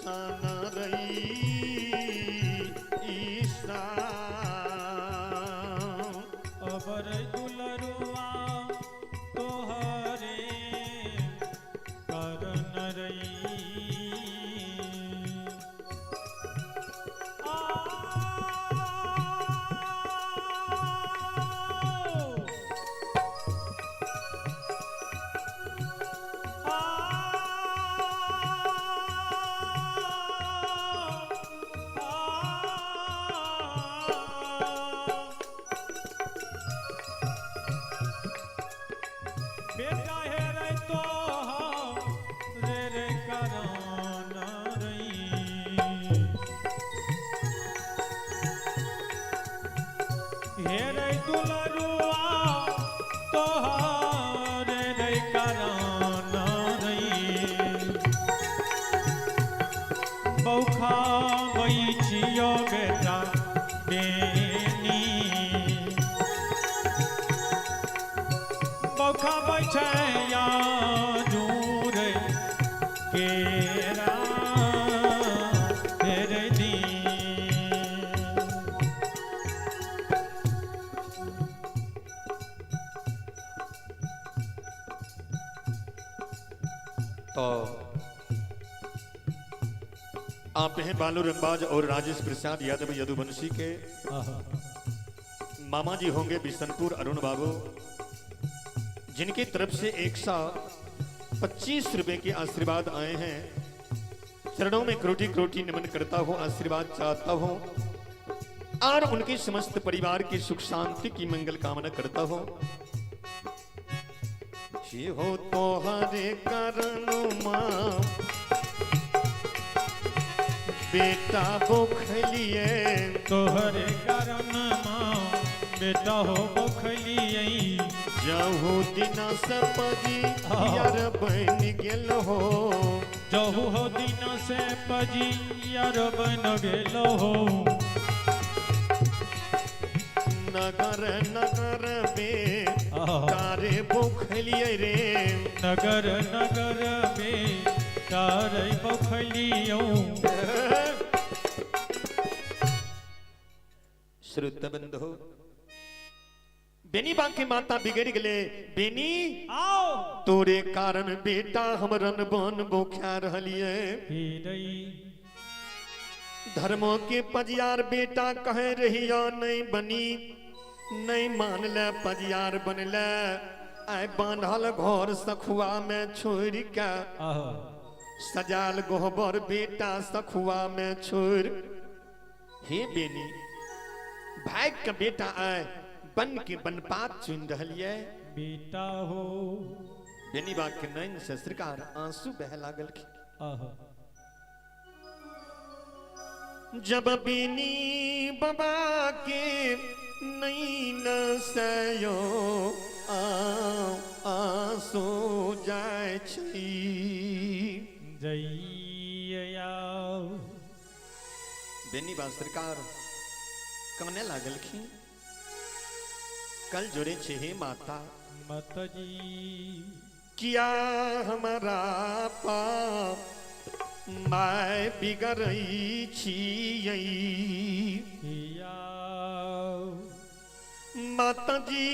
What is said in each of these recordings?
दर्शन रई ईशा। अबर दुलरुआ तोहरे करन रई। बेटा हे रे तो रे रे करन रई। हे रे दुलरुआ तोहरे रे करन रई। बौखा गई छियो बेटा बेनी, बौखा बैठैया जूर केरा तेरे दी। तो आप हैं बालू रंगबाज और राजेश प्रसाद यादव यदुवंशी के मामा जी होंगे बिशनपुर अरुण बाबू, जिनकी तरफ से 125 रुपए के आशीर्वाद आए हैं। चरणों में क्रोटी क्रोटी नमन करता हूं, आशीर्वाद चाहता हूं और उनके समस्त परिवार की सुख शांति की मंगल कामना करता हूं। हो तोहरे कारण मां बेटा बोखलिए, तोहरे कारण माँ बेटा हो बौखलियै। जहू दिना से पजी यार बन गेल हो, जहु हो दिन से पजी यार बन गेल हो। नगर नगर में तारे बोखलिए रे, नगर नगर में तारे बौखलियौ। श्रुत बंधु बेनी बा के माता बिगड़ गले, बेनी आओ तोरे कारण बेटा हमरन बन बोखा रहलिए। धर्मों के पजियार बेटा कहे रहियो नहीं बनी, नहीं मान ले पजियार बनले, आय बांधल घर सखुआ में छोड़ के, सजाल गोबर बेटा सखुआ में छोड़। हे बेनी भाई के बेटा आय बन के बनपात चुन रहलिए बेटा हो। बेनी बा के नैन से सरकार आंसू बह लागल। जब बेनी बाबा के नैन से यो आंसू जाय छी जइया। बेनी बा सरकार कने लागलखिन, कल जोड़े छे हे माता माता जी, किया हमारा पाप my बिगड़ई छियै। माता जी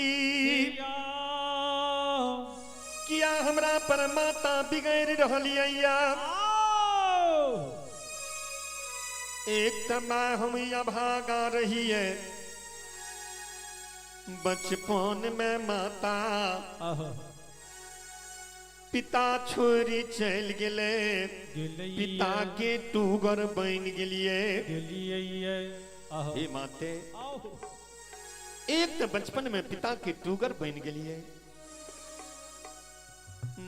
किया हमरा पर माता बिगड़ रहलियै। एक तमा हम अभागा रहिए बचपन में माता पिता छोड़ी चल गेले, पिता के टूगर बन गेलिए। हे माते एक तो बचपन में पिता के टूगर बन गेलिए।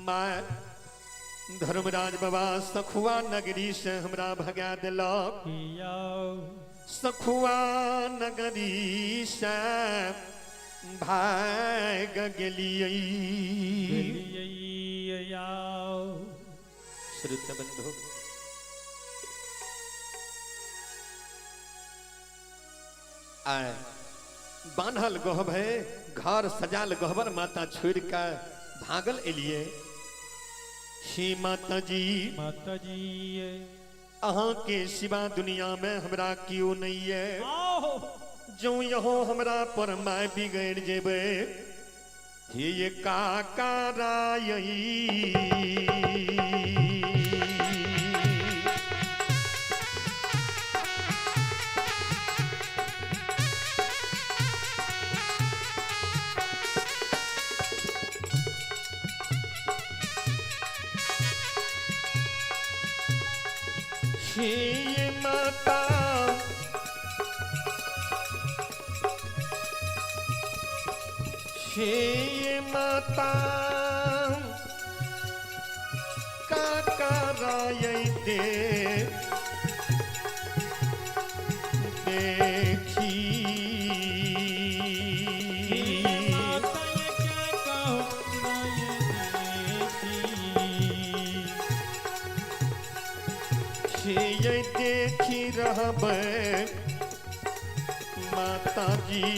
माँ धर्मराज बाबा सखुआ नगरी से हमरा भगा दिलक, सखुआ नगरी से भाग गेलियै। श्रुत बंधु आए बान्हल गहबे घर सजाल गहबर माता छोड़ के भागल एलिए। हे माता जी, माता जी अहाँ के सिवा दुनिया में हमरा कियो नहीं है। जो यहो हमरा पर my बिगड़ जेबे हे काका रायई। हे माता हे माता काका राय दे देखी। हे देखी रहबै माता जी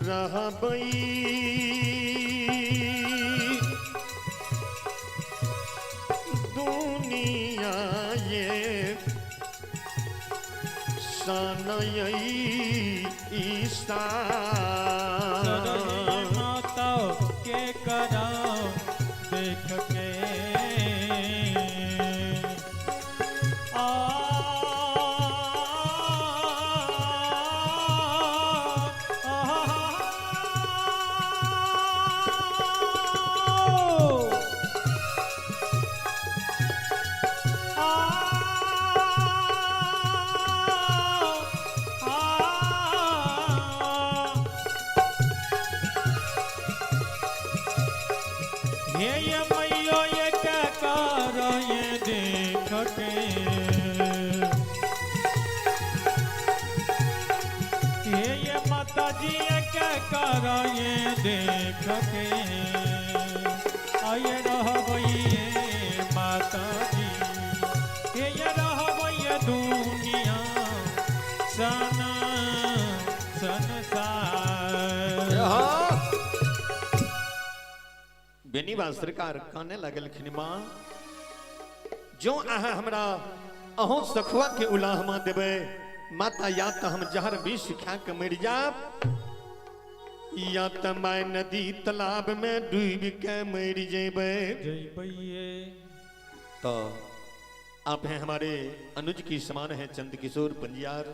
रहबै दुनिया ये सनई ईसा। माता के करा देख के आ देख के आये रहबैये माता जी हे रहबैये दुनिया सना संसार। बेनीबाल सरकार काने लगलखिन माँ जो अहाँ हमरा अहों सखुआ के उलाहमा देबै माता या तो हम जहर विष खा के मरि जाब या त my नदी तालाब में डूब के मर जेबै। तो आप हैं हमारे अनुज की समान हैं चंद किशोर पंजियार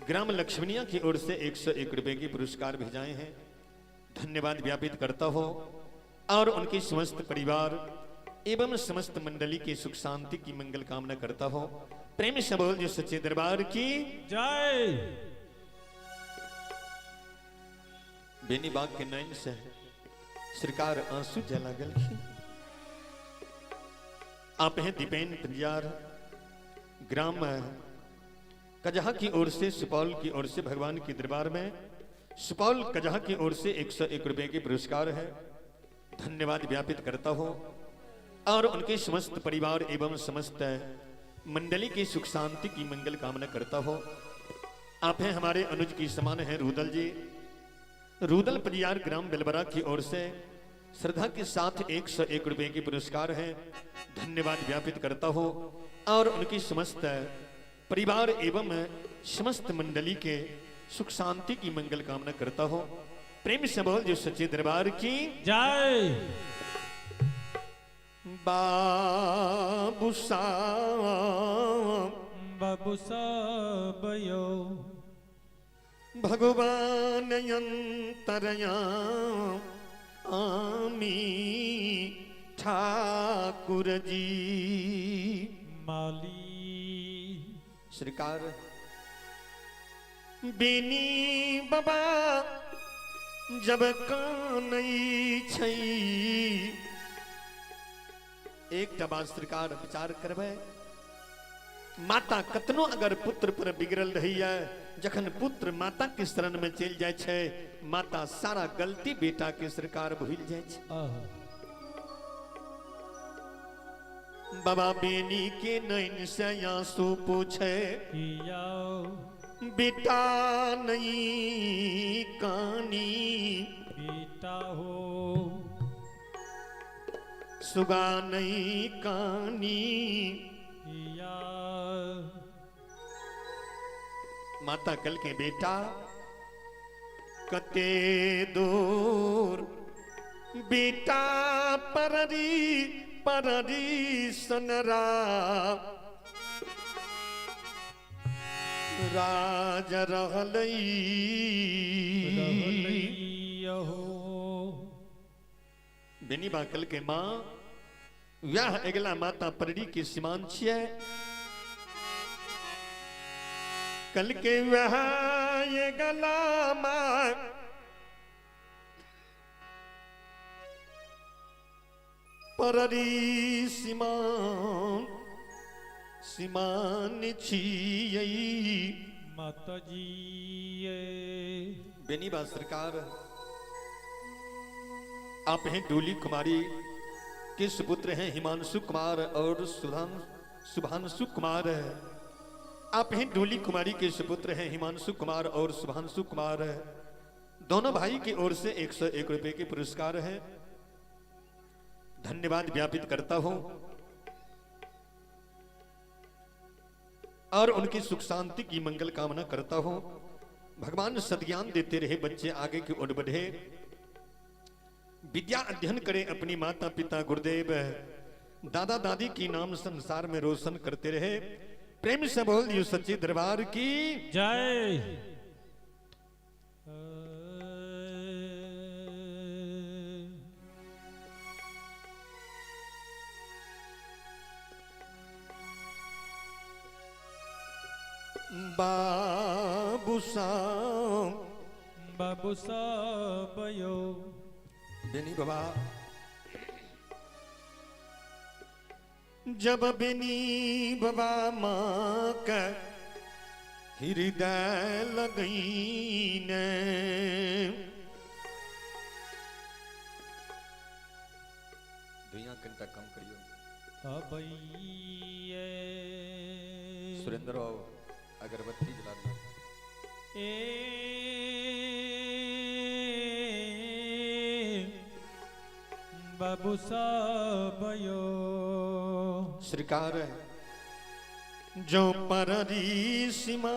ग्राम लक्ष्मणिया की ओर से 101 रुपए की पुरस्कार भेजाए हैं। धन्यवाद व्यापित करता हो और उनके समस्त परिवार एवं समस्त मंडली की सुख शांति की मंगल कामना करता हो। प्रेम से बोल जो सच्चे दरबार की जय। बेनीबाग के नैन से सरकार आंसू जला गलखिन। आप हैं दीपेन पंजियार ग्राम कजहा की ओर से सुपौल की ओर से भगवान के दरबार में सुपौल कजहा की ओर से 101 रुपए के पुरस्कार है। धन्यवाद व्यापित करता हो और उनके समस्त परिवार एवं समस्त मंडली की सुख शांति की मंगल कामना करता हो। आप हैं हमारे अनुज की समान हैं रुदल जी रुदल परियार ग्राम बेलबरा की ओर से श्रद्धा के साथ 101 रुपए के पुरस्कार है। धन्यवाद व्यापित करता हो और उनकी समस्त परिवार एवं समस्त मंडली के सुख शांति की मंगल कामना करता हो। प्रेम से बोल जो सच्चे दरबार की जय। बाबू साहब बाबू साहब यो भगवान अंतरया आमी ठाकुर जी माली सरकार बेनी बाबा जब कानई छै। एकटा बात सरकार विचार करबै माता कतनो अगर पुत्र पर बिगड़ल रही है जखन पुत्र माता के शरण में चल जाय छै माता सारा गलती बेटा के सरकार भूल जाय छै। बाबा बेनी के नैन से आंसू पूछे बेटा नहीं कानी बेटा हो। सुगा नहीं कानी। या माता कल के बेटा कते दूर बेटा पररी पररी सनरा राज रहलई। बेनी बाकल के माँ व्याह अगला माता पररी के सीमान छियै। कल के व्याह अगला माँ पररी सीमान सीमान छियै। माता जी बेनीबा सरकार आप हैं डोली कुमारी के सुपुत्र हैं हिमांशु कुमार और शुभांशु कुमार है। आप हैं डोली कुमारी के सुपुत्र हैं हिमांशु कुमार और शुभांशु कुमार है। दोनों भाई की ओर से 101 रुपए के पुरस्कार है। धन्यवाद ज्ञापित करता हूं और उनकी सुख शांति की मंगल कामना करता हूं। भगवान सद्ज्ञान देते रहे, बच्चे आगे की ओर बढ़े, विद्या अध्ययन करें, अपनी माता पिता गुरुदेव दादा दादी की नाम संसार में रोशन करते रहे। प्रेम से बोल दियो सच्चे दरबार की जय। बाबू साहब बाबू साहब यो बेनी बाबा जब बेनी बाबा माँ का हृदय लगईन दुनिया घंटा कम करियो। अबैये सुरेंद्र बाबू अगरबत्ती जला दो। ए बाबू साहब यो श्रीकार जो पररी सीमा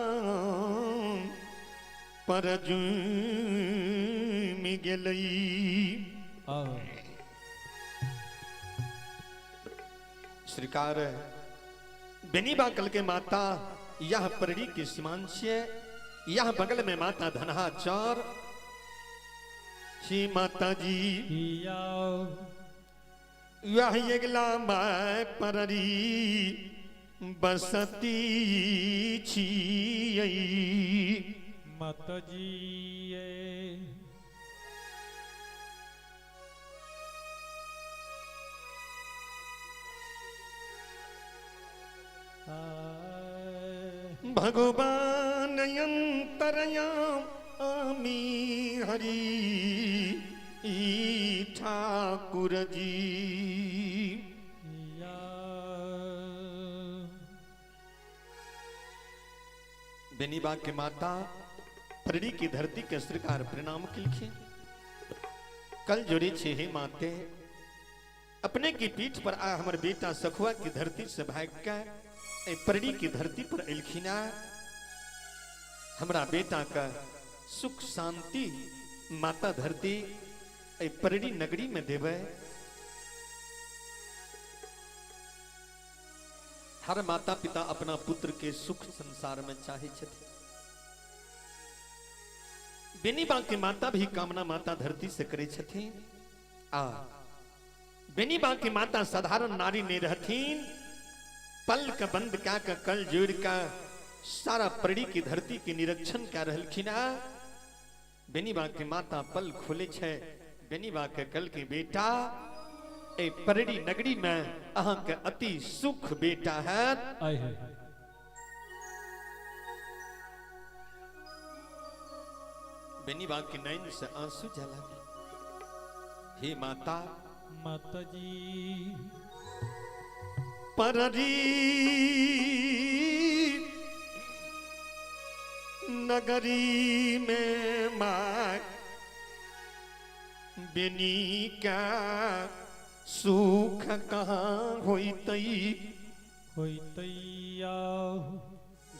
पर जुमी गेलई। श्रीकार बेनी बाकल के माता यह पररी के सीमांश, यह बगल में माता धनहा चौर श्री माता जी यह अगला my पररी बसती छियै। माता जी भगवान अंतरयाम आमी हरि ठाकुर जी। बेनीबा के माता परड़ी की धरती के सरकार प्रणाम किलखी कल जोड़े छे हे माते अपने की पीठ पर आ हमर बेटा सखुआ की धरती से भाग के परड़ी की धरती पर एलखिना। हमरा बेटा का सुख शांति माता धरती परड़ी नगरी में देवे। हर माता पिता अपना पुत्र के सुख संसार में चाहे छथि। बेनीबा के माता भी कामना माता धरती से करे छथिन। आ बेनीबा के माता साधारण नारी नहीं रहथिन, पल का बंद क्या का कल जोड़ का सारा परड़ी की धरती के निरीक्षण क्या रहलखिन। बेनीबा के माता पल खोले छे बेनीबा के कल के बेटा ए परड़ी नगरी में अहां के अति सुख बेटा है। बेनीबा के नैन से आंसू जला। हे माता माता जी पररी नगरी में माँ बेनी का सुख कहाँ होइतई होइतैया।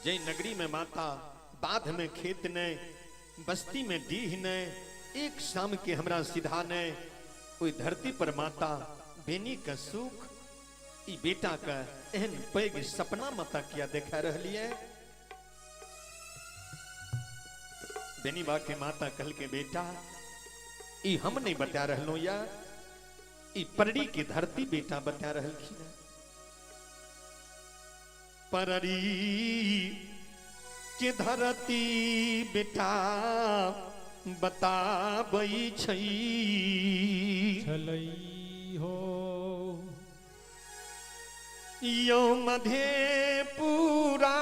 जय नगरी में माता बाध में खेत ने, बस्ती में डीह ने, एक शाम के हमरा सीधा ने, ओई धरती पर माता बेनी का सुख ई बेटा का एहन पैघ सपना माता किया देखा रहलिए। बेनी बा के माता कल के बेटा ई हम नहीं बता रहलो या ई परड़ी के धरती बेटा बता रहलखिन। परड़ी के धरती बेटा बताबई छई छलई हो। यो मधेपुरा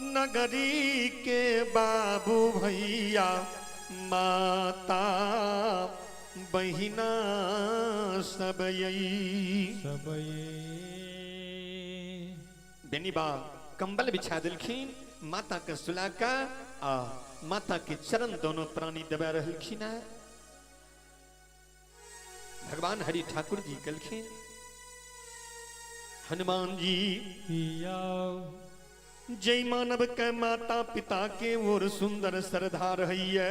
नगरी के बाबू भैया माता बहिना सब यई सब ये। बेनीबा कंबल बिछा दिलखिन माता के सुला का आ माता के चरण दोनों प्राणी दबा रहलखिन। भगवान हरि ठाकुर जी कलखिन हनुमान जी जय मानव के माता पिता के ओर सुंदर श्रद्धा रहिए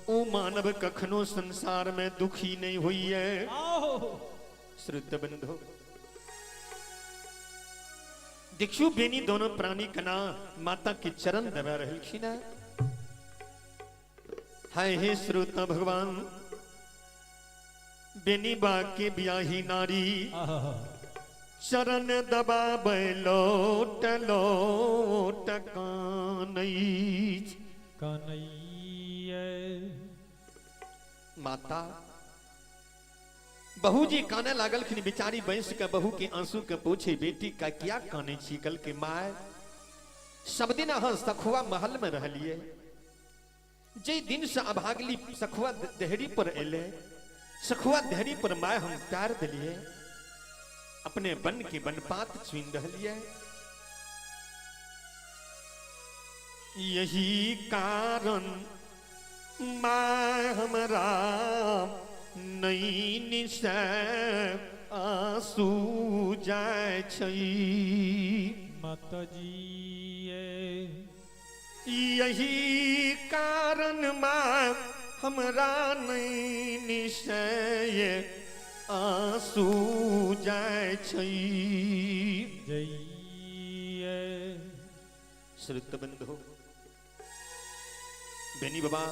ओ मानव कखनो संसार में दुखी नहीं हुई है। श्रुत बंधो देखियो बेनी दोनों प्राणी कना माता के चरण दबा रहलखिन। हाय हे श्रोता भगवान बेनी बा के ब्याही नारी चरण दबाबै लोट लोट कानई कानैये। माता बहू जी काने लागलखिन बिचारी बैस के बहू के आंसू के पूछे बेटी का क्या काने छी। कल के my सब दिन अहाँ सखुआ महल में रहलिए, जे दिन से अभागली सखुआ देहरी पर एले, सखुआ देहरी पर my हम प्यार दिलिए, अपने बन के बनपात चुन रहलिए। यही कारण my हमरा नैन से आंसू जाय छै माता जी। यही कारण माँ हमरा नैन से आंसू जाय छै जइये। श्रुत बंधु बेनी बाबा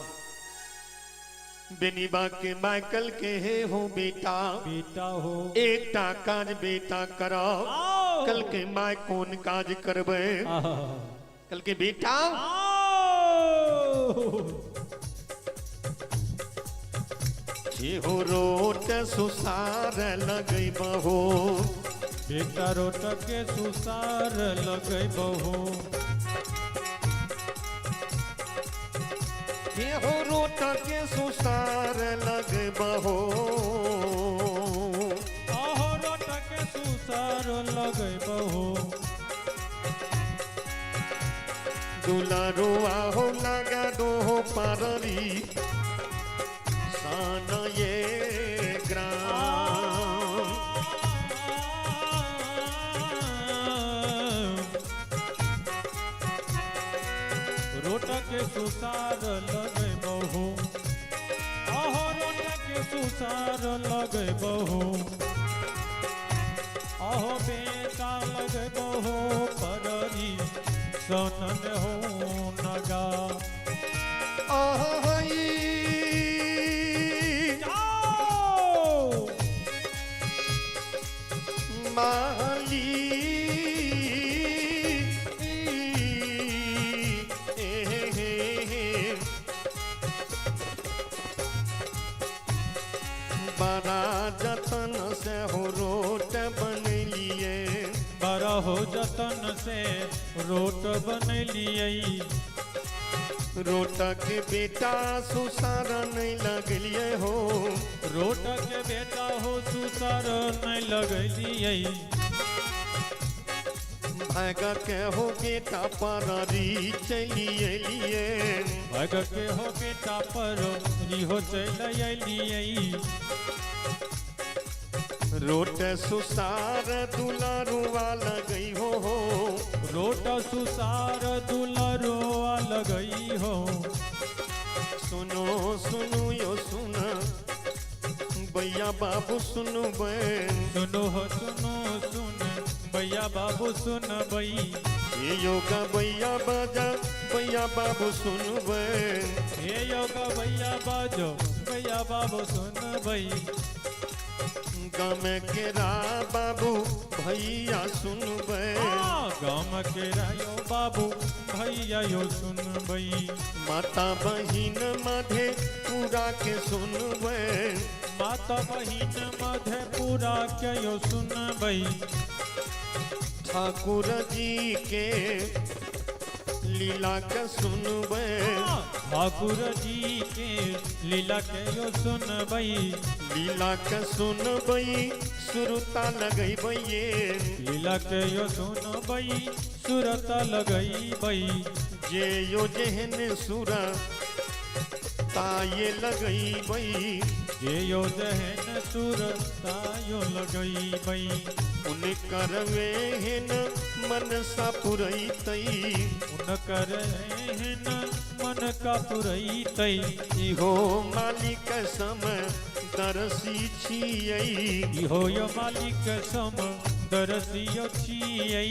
बेनी बा के माइकल के हे हो बेटा बेटा हो एकटा काज बेटा कराओ। कल के my कौन काज करबे। कल के बेटा हो रोट सुसार लगैबहो बेटा रोट के सुसार लगैबहो हो रोट के सुसार लगबहो आहो रोट के सुसार लगबहो दुलारुआ हो लगा दो पररी सान ये ग्राम रोट के सुसार लगबहो आहो रोट के सुसार लगबहो आहो बेटा लगबहो पररी सनन हो नगा आहाई जाओ माली बड़ा जतन से हो रोट बनलिए बड़ा हो जतन से रोट बनलिए रोट के बेटा सुसार नहीं लगलिए हो रोट के बेटा हो सुसार नहीं लगलिए भाग के हो बेटा पररी चलिए लिए भाग के हो बेटा पररी हो चल अलिए। रोट सुसार दुलारुआ लगई हो। रोट सुसार दुलरुआ लगई हो। सुनो सुनो यो सुन भैया बाबू सुनो बहन। सुनो हो सुनो सुन भैया बाबू सुन बई। ये योगा भैया बाजा भैया बाबू सुन बहन। हे योगा भैया बाजो भैया बाबू सुन बई। गम के रा बाबू भैया सुन बहन। गम के रायो बाबू भैया यो सुन बई। माता बहिन मधे पूरा के सुन बहन। माता बहिन मधे पूरा के यो सुन बई। ठाकुर जी के लीला के सुनबै। ठाकुर जी के लीला के यो सुनबै। लीला के सुनबै सुरता लगैबै। लीला के यो सुनबै सुरता लगैबै। जे यो जेहन सुरा ताये लगैबै। जे यो जेहन सुर तायो लगैबै। उनकर वेहन मनसा पुरैतै। उनकर एहन मन का पुरैतै। इहो मालिक सम दरसी छियै। इहो यो मालिक सम दरसियो छियै।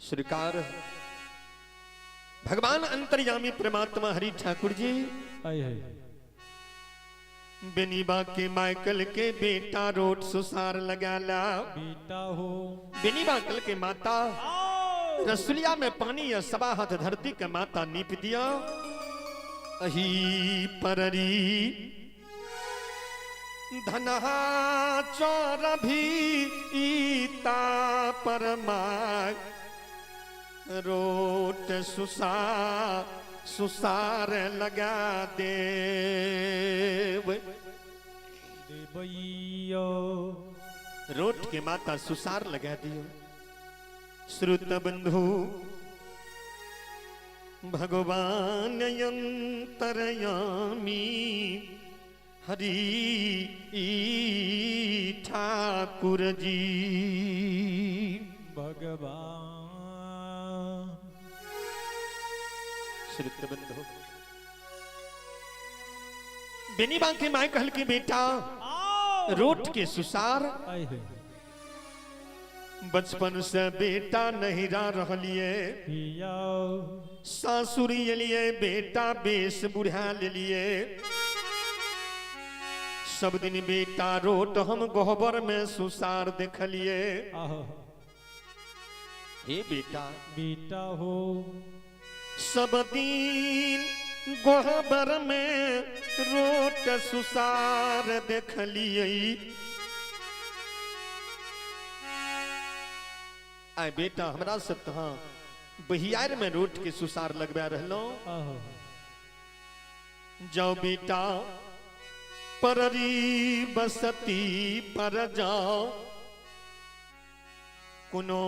श्रीकार भगवान अंतर्यामी परमात्मा हरि ठाकुर जी बेनीबा के माइकल के बेटा रोट सुसार लगा ला। बेटा हो बेनीबा कल के माता रसुलिया में पानी या सवा हाथ धरती के माता नीप दिया। अही पररी धनहा चौर भी ईता परमा रोट सुसा सुसार लगा देव। देवैयो रोट के माता सुसार लगा दियो। श्रुत बंधु भगवान अंतरयामी हरि ठाकुर जी। भगवान श्रुत बंधु बेनीबा के my कहल के बेटा रोट के सुसार बचपन से बेटा नहिरा रहलिए सासुर एलिए बेटा बेस बुढ़ा लेलिए। सब दिन बेटा रोट हम गोबर में सुसार देखलिए। हे बेटा बेटा हो सब दिन गोबर में रोट सुसार देखलिए। आय बेटा हमरा से तहाँ बहियार में रोट के सुसार लगवा रहलो। जाओ बेटा पररी बसती पर जाओ कोनो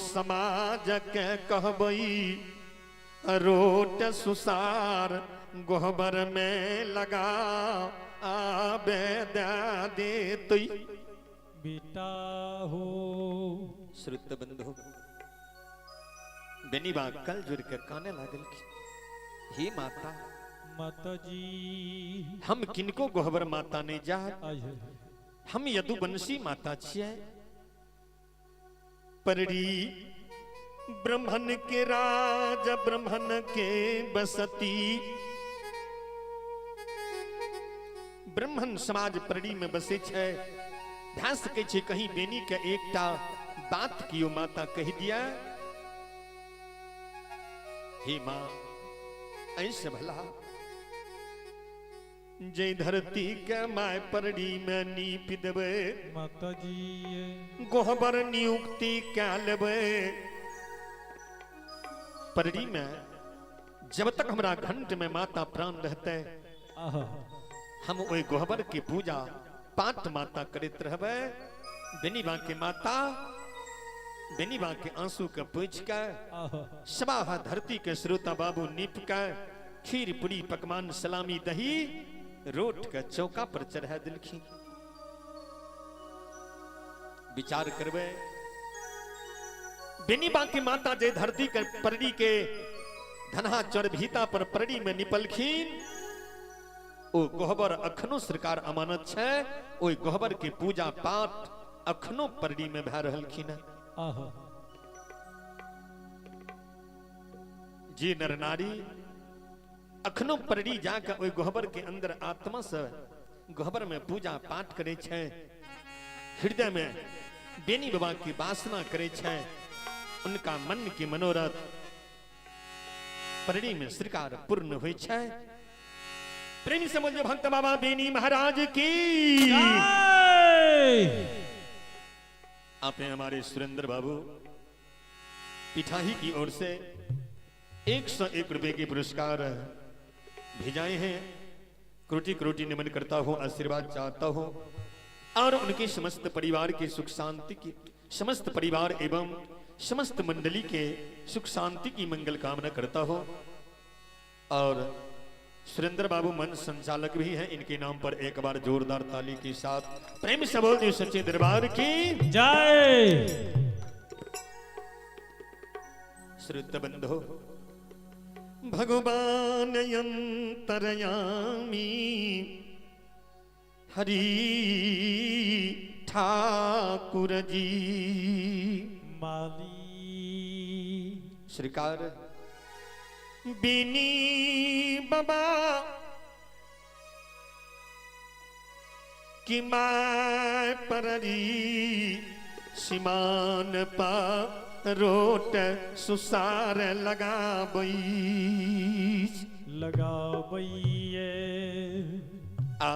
समाज के कहबई रोट सुसार गोबर में लगा आबे दे बेटा हो। श्रुत बंधु बेनीबा कल जुड़ के काने लागल की हे माता माता जी हम किनको गोहबर माता नहीं जा, हम यदुवंशी माता छियै। पररी ब्राह्मण के राज ब्राह्मण के बसती ब्राह्मण समाज पररी में बसे छै। भए सकै छै कहीं बेनी के एकटा बात कियो माता कहि दिया। हे मां ऐसे भला जे धरती के my परड़ी में नीप देबै माता जी गोहबर नियुक्ति कै लेबै। परड़ी में जब तक हमरा घंट में माता प्राण रहते हम ओहि गोहबर के पूजा पाठ माता करैत रहबै। बेनीबा के माता बेनीबा के आंसू के पोछि के सबाहा धरती के श्रोता बाबू नीप के खीर पूरी पकवान सलामी दही रोट के चौका पर चढ़ा दिलखिन। विचार करबै, बेनीबा के माता जे धरती के परड़ी के धनहा चरभीता पर परड़ी में निपलखिन, ओ गहबर अखनो सरकार अमानत छै। ओहि गहबर के पूजा पाठ अखनो परड़ी में भए रहलखिन। जी नर नारी अखनो परड़ी जाके ओहि गहबर के अंदर आत्मा से गहबर में पूजा पाठ करे छै, हृदय में बेनी बाबा की वासना करे छै, उनका मन के मनोरथ परड़ी में सरकार पूर्ण होइ छै। प्रेमी से बोलिए भक्त बाबा बेनी महाराज की जय। आप हैं हमारे सुरेंद्र बाबू पिठाही की ओर से 101 रुपए के पुरस्कार भेजाए हैं। कोटि कोटि नमन करता हूं, आशीर्वाद चाहता हूं और उनके समस्त परिवार के सुख शांति की, समस्त परिवार एवं समस्त मंडली के सुख शांति की मंगल कामना करता हूं। और सुरेंद्र बाबू मंच संचालक भी हैं, इनके नाम पर एक बार जोरदार ताली के साथ प्रेम से बोल दियो सच्चे दरबार की जय। श्रुत बंधो, भगवान अंतरयामी हरि ठाकुर जी माली श्रीकार बिनी बाबा की my पररी सीमान पा रोट सुसार लगाबई लगाबइये। आ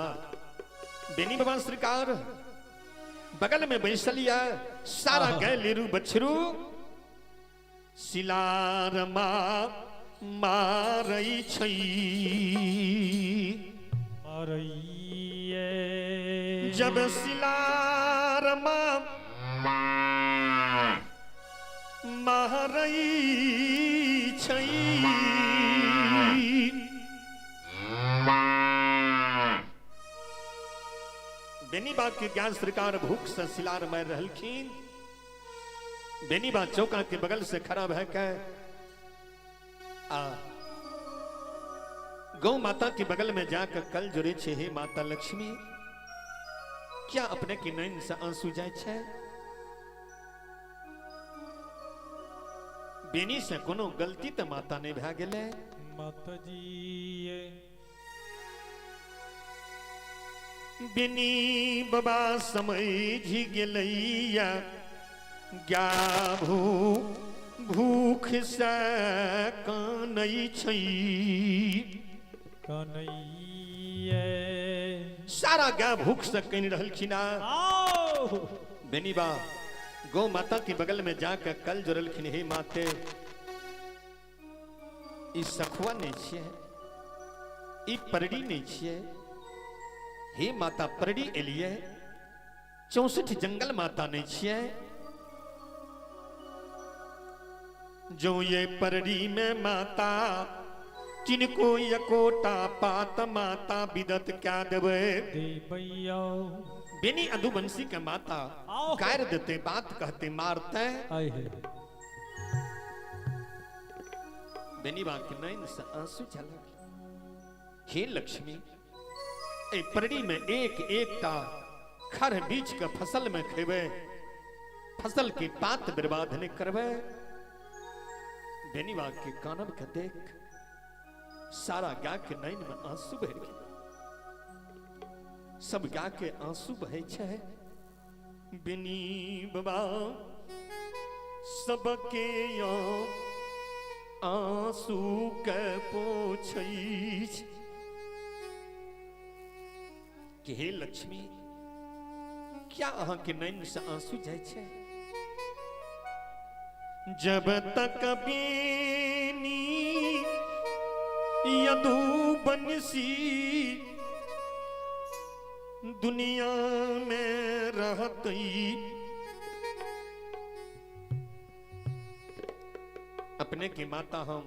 बेनी बाबा सरकार बगल में बैसलिया सारा गए लेरू बछरू सिलार मा मारई छई मारइये। जब सिलार मा मारई छई बेनीबा के ज्ञान सरकार भूख से सिलार मार रहलखिन। बेनीबा चौका के बगल से खड़ा भय के आ गौ माता के बगल में जाकर कल जुड़े छे, हे माता लक्ष्मी क्या अपने के नैन से आंसू जाय छे? बेनी से कोनो गलती तो माता नहीं भए गेलै। माता जी बिनी बाबा समझ गेलैया गाभू भूख से कानै छै कानैये। सारा गाय भूख से कनि रहलखिन। बेनीबा गौ माता के बगल में जाकर कल जुड़लखिन, हे माते ई सखुआ नहीं छियै, ई परड़ी नहीं छियै, हे माता परड़ी एलियै, 64 जंगल माता नहीं छियै, जो ये परड़ी में माता किनको यकोटा पात माता विदत क्या देवे। बेनी अधुवंशी के माता गायर देते बात कहते मारते। बेनी बा के नैन से आंसू झलक, हे लक्ष्मी ए परड़ी में एक एक टा खर बीज के फसल में खेबे, फसल के पात बर्बाद नहीं करबे। बेनीबा के कानब के देख सारा गा के नैन में आंसू बह गेल, सब गा के आंसू बहे छै। बेनी बाबा सबके आंसू के पोछै कि हे लक्ष्मी क्या अहां के नैन से आंसू जाइ छै? जब तक बेनी यदु बनसी दुनिया में रहती, अपने के माता हम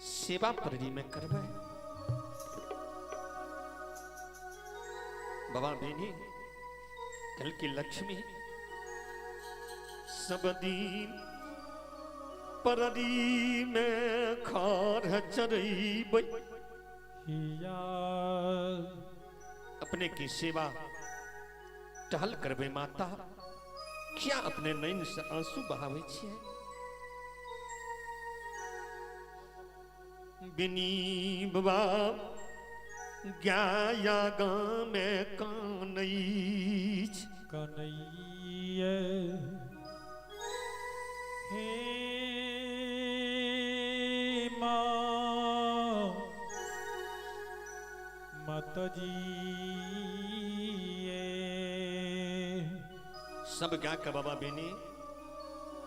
सेवा पररी में करबै। बाबा बेनी कल की लक्ष्मी सब दिन पररी में खार चरैबै। हिया अपने की सेवा टहल करबै माता, क्या अपने नैन से आंसू बहाबै छियै? बिनी बाबा गाया गामे कानैछ कन्हैया। हे माँ मत जी सब गा के बाबा बेनी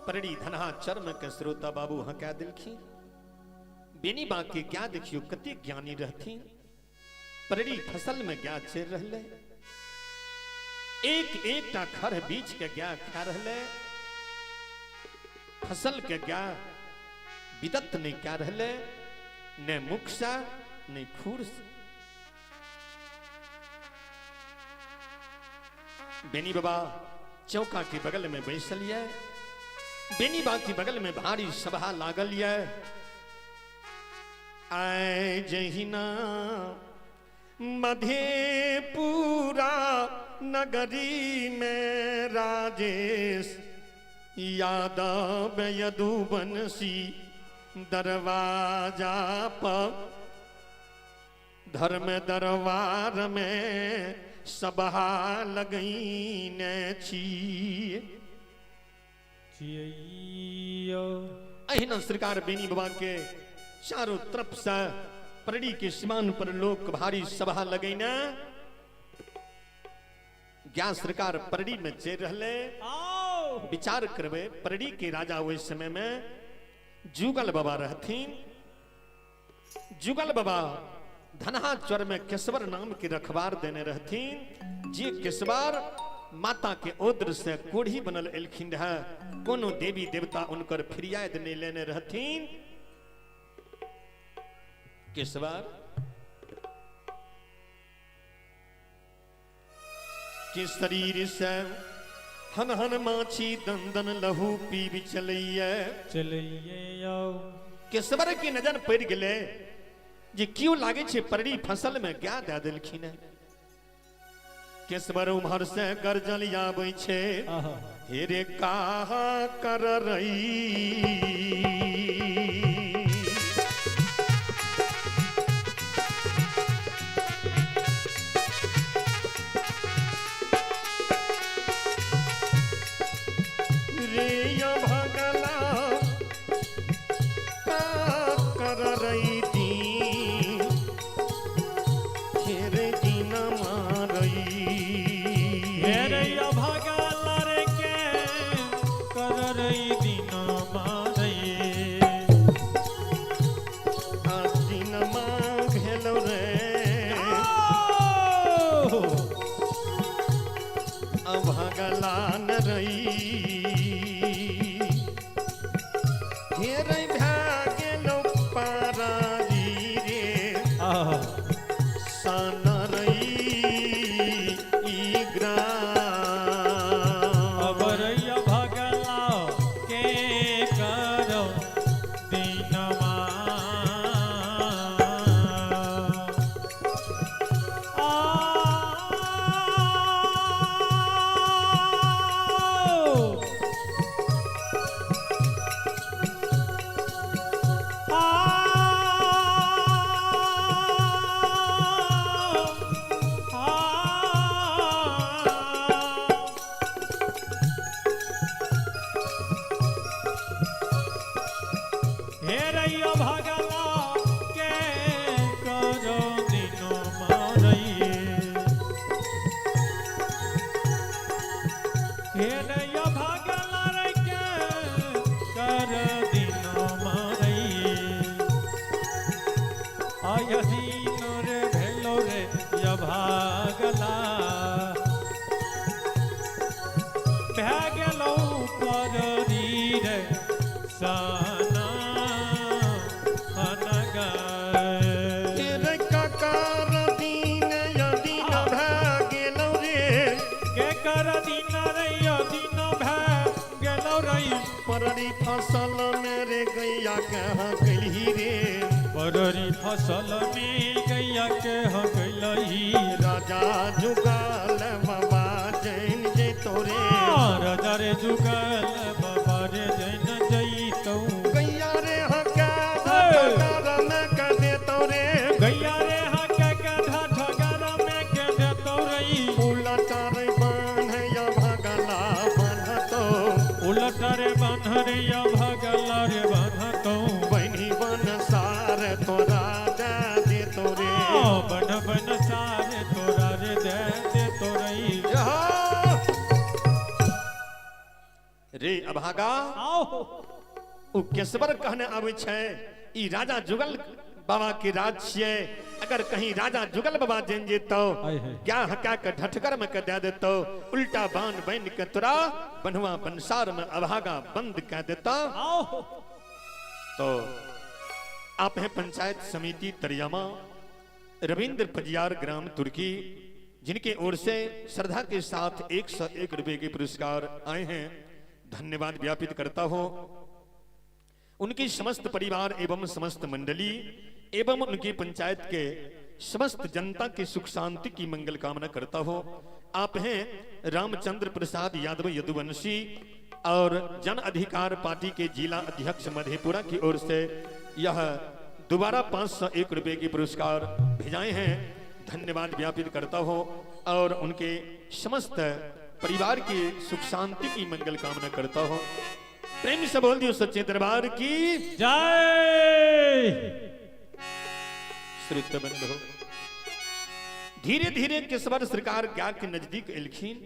परड़ी धनहा चर्म के श्रोता बाबू हका दिलखिन। बेनी बा के क्या देखियो कते ज्ञानी रहथिन। परड़ी फसल में गाय चर रहले, एक एक टा खर बीच के गाय खा रहले, फसल के गाय विदत नहीं क्या रहले, ने मुख से ने खुर से। बेनी बाबा चौका के बगल में बैसल ये, बेनी बा के बगल में भारी सभा लागल ये। आए जहिना मधेपुरा नगरी में राजेश यादव यदुवंशी दरवाजा पर धर्म दरबार में सभा लगैने छी। अहिना सरकार बेनी बाबा के चारों तरफ से परड़ी के सीमान पर लोग भारी सभा लगैने। ज्ञान सरकार परड़ी में चल रहले। विचार करबे परड़ी के राजा ओहि समय में जुगल बाबा रहथिन। जुगल बाबा धनहा चर में केशवर नाम के रखवार देने रहथिन, जे केशवर माता के ओद्र से कोढ़ी बनल एलखिन रहे, कोनो देवी देवता उनकर फरियाद नहीं लेने रहथिन। केशवर के शरीर से हन हन माछी दन दन लहू पीबी चलैये चलैये। केशवर के नजर पड़ गेले जे क्यों लागे छे परड़ी फसल में गाय दे देलखिन। केशवर उम्हर से गरजल आबै छे, हे रे कहा कर रही रे यो भगला का कर रही दी रे दिन मारई। हे रे यो भगला रे के कर रही दिन मारई। आ दिन मांगेलो रे अभगला न रही रे काका दिन यदि न भए गेल रई। पररी फसल मेरे गैया के हकलही रे। पररी फसल में गैया के हकलही। राजा जुगाल बाबा जैन जैतो रे। राजा रे जुगल बाबा रे जैन जैतौ। गैया रे हका ढठगर में के देतो रे। गैया रे हके के ढठगर में के देतौ रई। उलटा रे बान्ह या भगला बान्हतो। उलट रे बान्ह रे या भगला रे बान्हतौ। बन्ही बन सार तोरा दे देतो रे। बन बन सारे तोरा रे दे देतो रई। रे अभागा, आओ। ओ केशवर कहने आबै छै ई राजा जुगल बाबा के राज छियै, अगर कहीं राजा जुगल बाबा जन जेतौ आय हाय। क्या हका के ढठगर में के दे देतौ, उल्टा बान बन के तोरा बनवा बंसार में अभागा बंद कह देता। आओ। तो आप हैं पंचायत समिति तरियामा रविंद्र पजियार ग्राम तुर्की, जिनके ओर से श्रद्धा के साथ 101 रुपए के पुरस्कार आए हैं, धन्यवाद व्यापित करता हूं। उनकी समस्त परिवार एवं समस्त मंडली एवं उनकी पंचायत के समस्त जनता की सुख शांति की मंगल कामना करता हूं। आप हैं रामचंद्र प्रसाद यादव यदुवंशी और जन अधिकार पार्टी के जिला अध्यक्ष मधेपुरा की ओर से यह दोबारा 501 रुपए के पुरस्कार भेजाए हैं, धन्यवाद व्यापित करता हूं और उनके समस्त परिवार की सुख शांति की मंगल कामना करता हूं। प्रेम से बोल दियो सच्चे दरबार की जय। श्रुत बंधो, धीरे धीरे केशवर सरकार गाय के नजदीक एलखिन।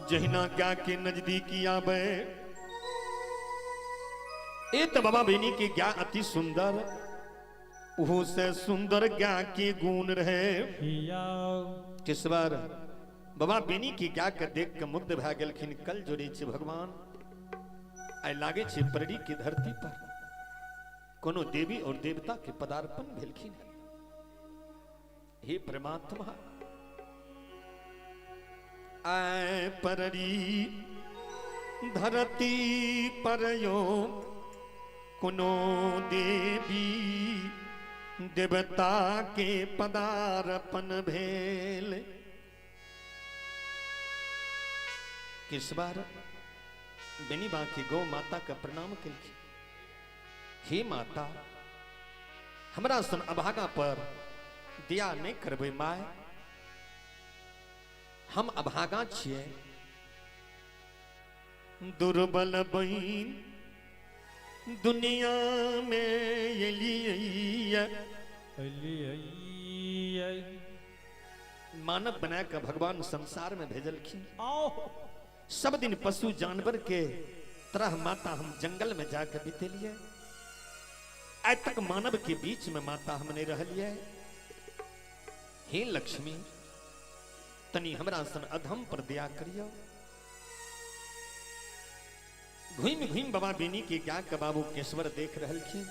जहिना गाय के नजदीक आवे ए त बाबा बेनी के गाय अति सुंदर, ओहो से सुंदर गाय के गुण रहे। केशवर बाबा बेनी की गाय के देख के मुग्ध भए गेलखिन। कल जोड़े छे भगवान, आइ लागे छे पररी के धरती पर कोनो देवी और देवता के पदार्पण भेलखिन। हे परमात्मा, आय पररी धरती पर यो कोनो देवी देवता के पदार्पण भेल। किस बार बेनी बा की गौ माता का प्रणाम केलखिन। हे माता, हमरा सन अभागा पर दया नहीं करबै my, हम अभागा छियै, दुर्बल बहिन दुनिया में एलियै। मानव बना के भगवान संसार में भेजलखिन। सब दिन पशु जानवर के तरह माता हम जंगल में जाकर बितेलिए, आज तक मानव के बीच में माता हम नहीं रहलिए। हे लक्ष्मी, तनी हमरा सन अधम पर दया करियो। घूम घूम बाबा बेनी के गाय के बाबू केशवर देख रहलखिन।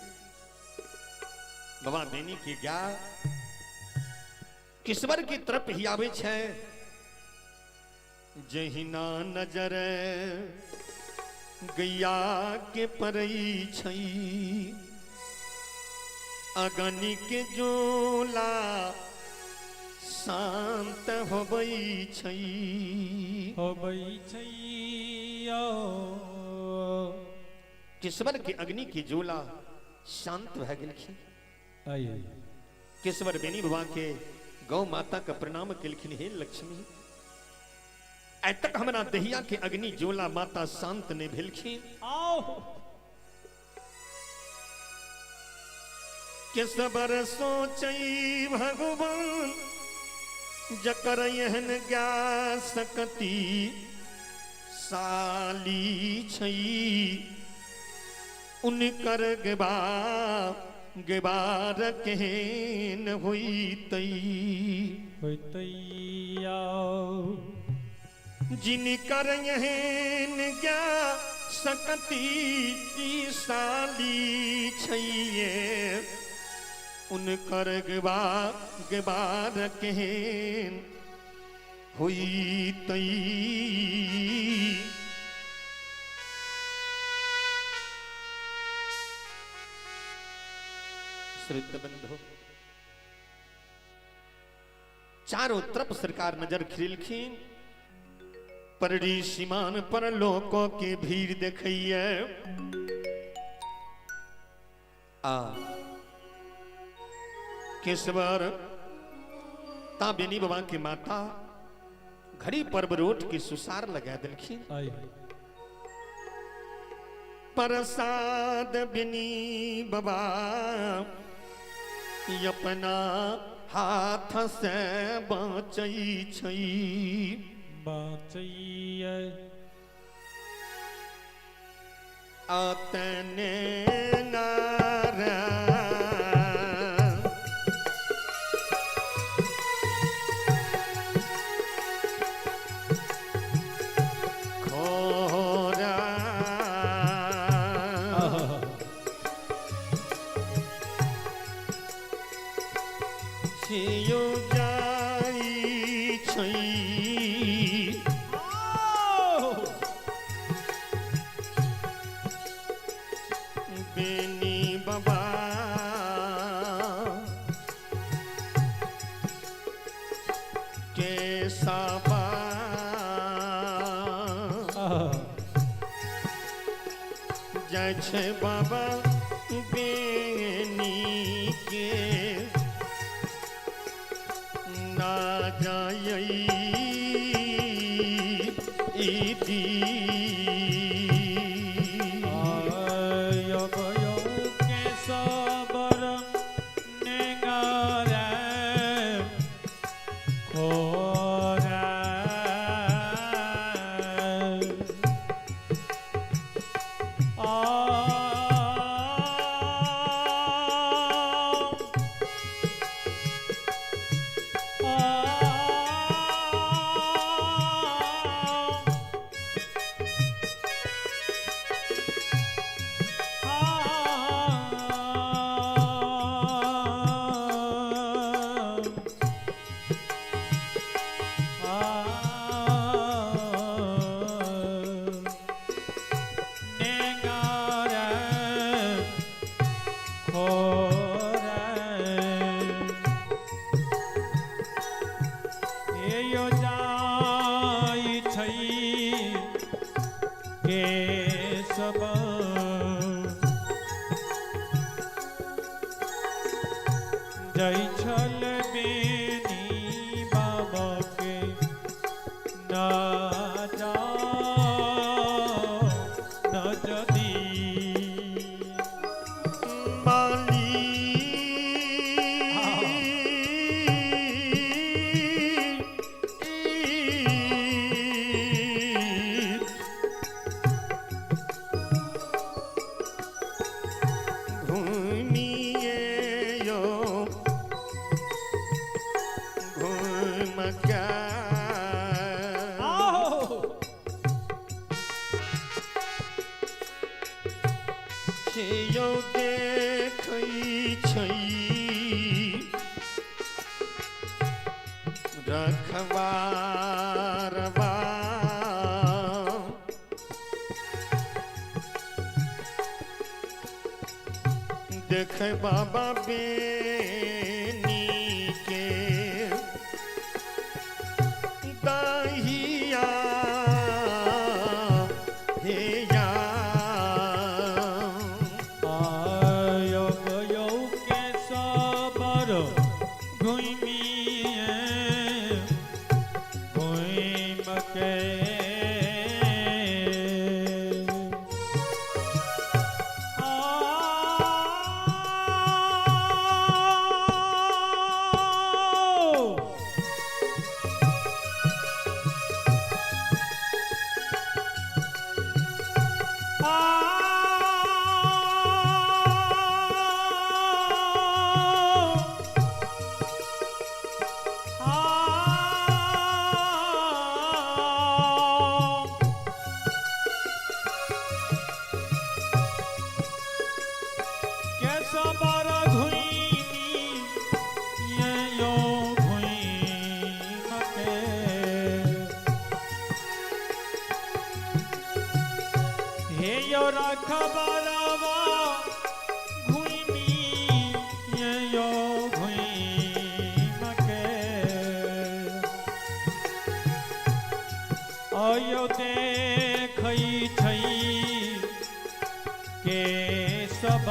बाबा बेनी के गाय केशवर की तरफ ही आवे छै। जहिना नजर गैया के परई छई, अगनी के जोला शांत होबई छई। होबई छई। केशवर के अग्नि के जोला शांत भए गेलखिन। केशवर बेनी बाबा के गौ माता का प्रणाम केलखिन। हे लक्ष्मी, आइ तक हमरा दहिया के अग्नि जोला माता शांत नहीं भेलखिन। केशवर सोचई भगवान जकर एहन गा सकती साली छई, उनकर गबा गबार केहन होइतई। होइतैया। जिनकर एहन गा सकती साली छइये, उनकर गबा गबार केहन होइतई। श्रुत बंधु, चारों तरफ सरकार नजर खिलखिन, पररी सीमान पर लोगों के भीड़ देखिए। आ केशवर ता बेनी बाबा की माता घड़ी पर्व रोट के सुसार लगा दिलखिन। प्रसाद बिनी बाबा अपना हाथ से बचई छई, बचैया अतने नारा खोरा छियो जाई छई, बेनी बाबा के साबा जाय छे बाबा बेनी के ना जाई दी। जय छल बेनी बाबा के ना जा न जदी माली घूमिए यो घूम के छियो देखै छै रखवारवा, देख बाबा बेनी के दहिया हे या। आयो गयो के सबर घुमिए घुम के हे यो रखबरवा घुमी देखै छै केशव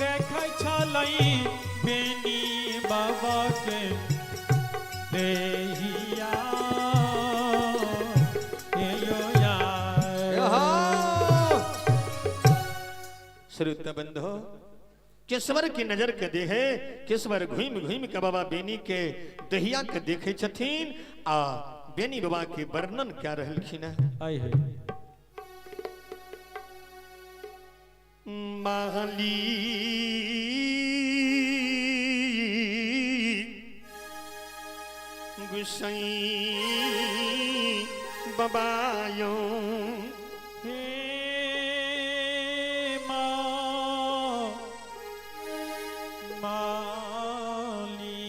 देखै छलै बेनी बाबा के देहिया हे यो यार। श्रुत बंधो केशवर के नजर के देहे केशवर घूमि घूमि के बाबा बेनी के दहिया के देखे छथिन आ बेनी बाबा के वर्णन क्या रहलखिन है। आइ हे माली गुसई बबायो हे माँ माली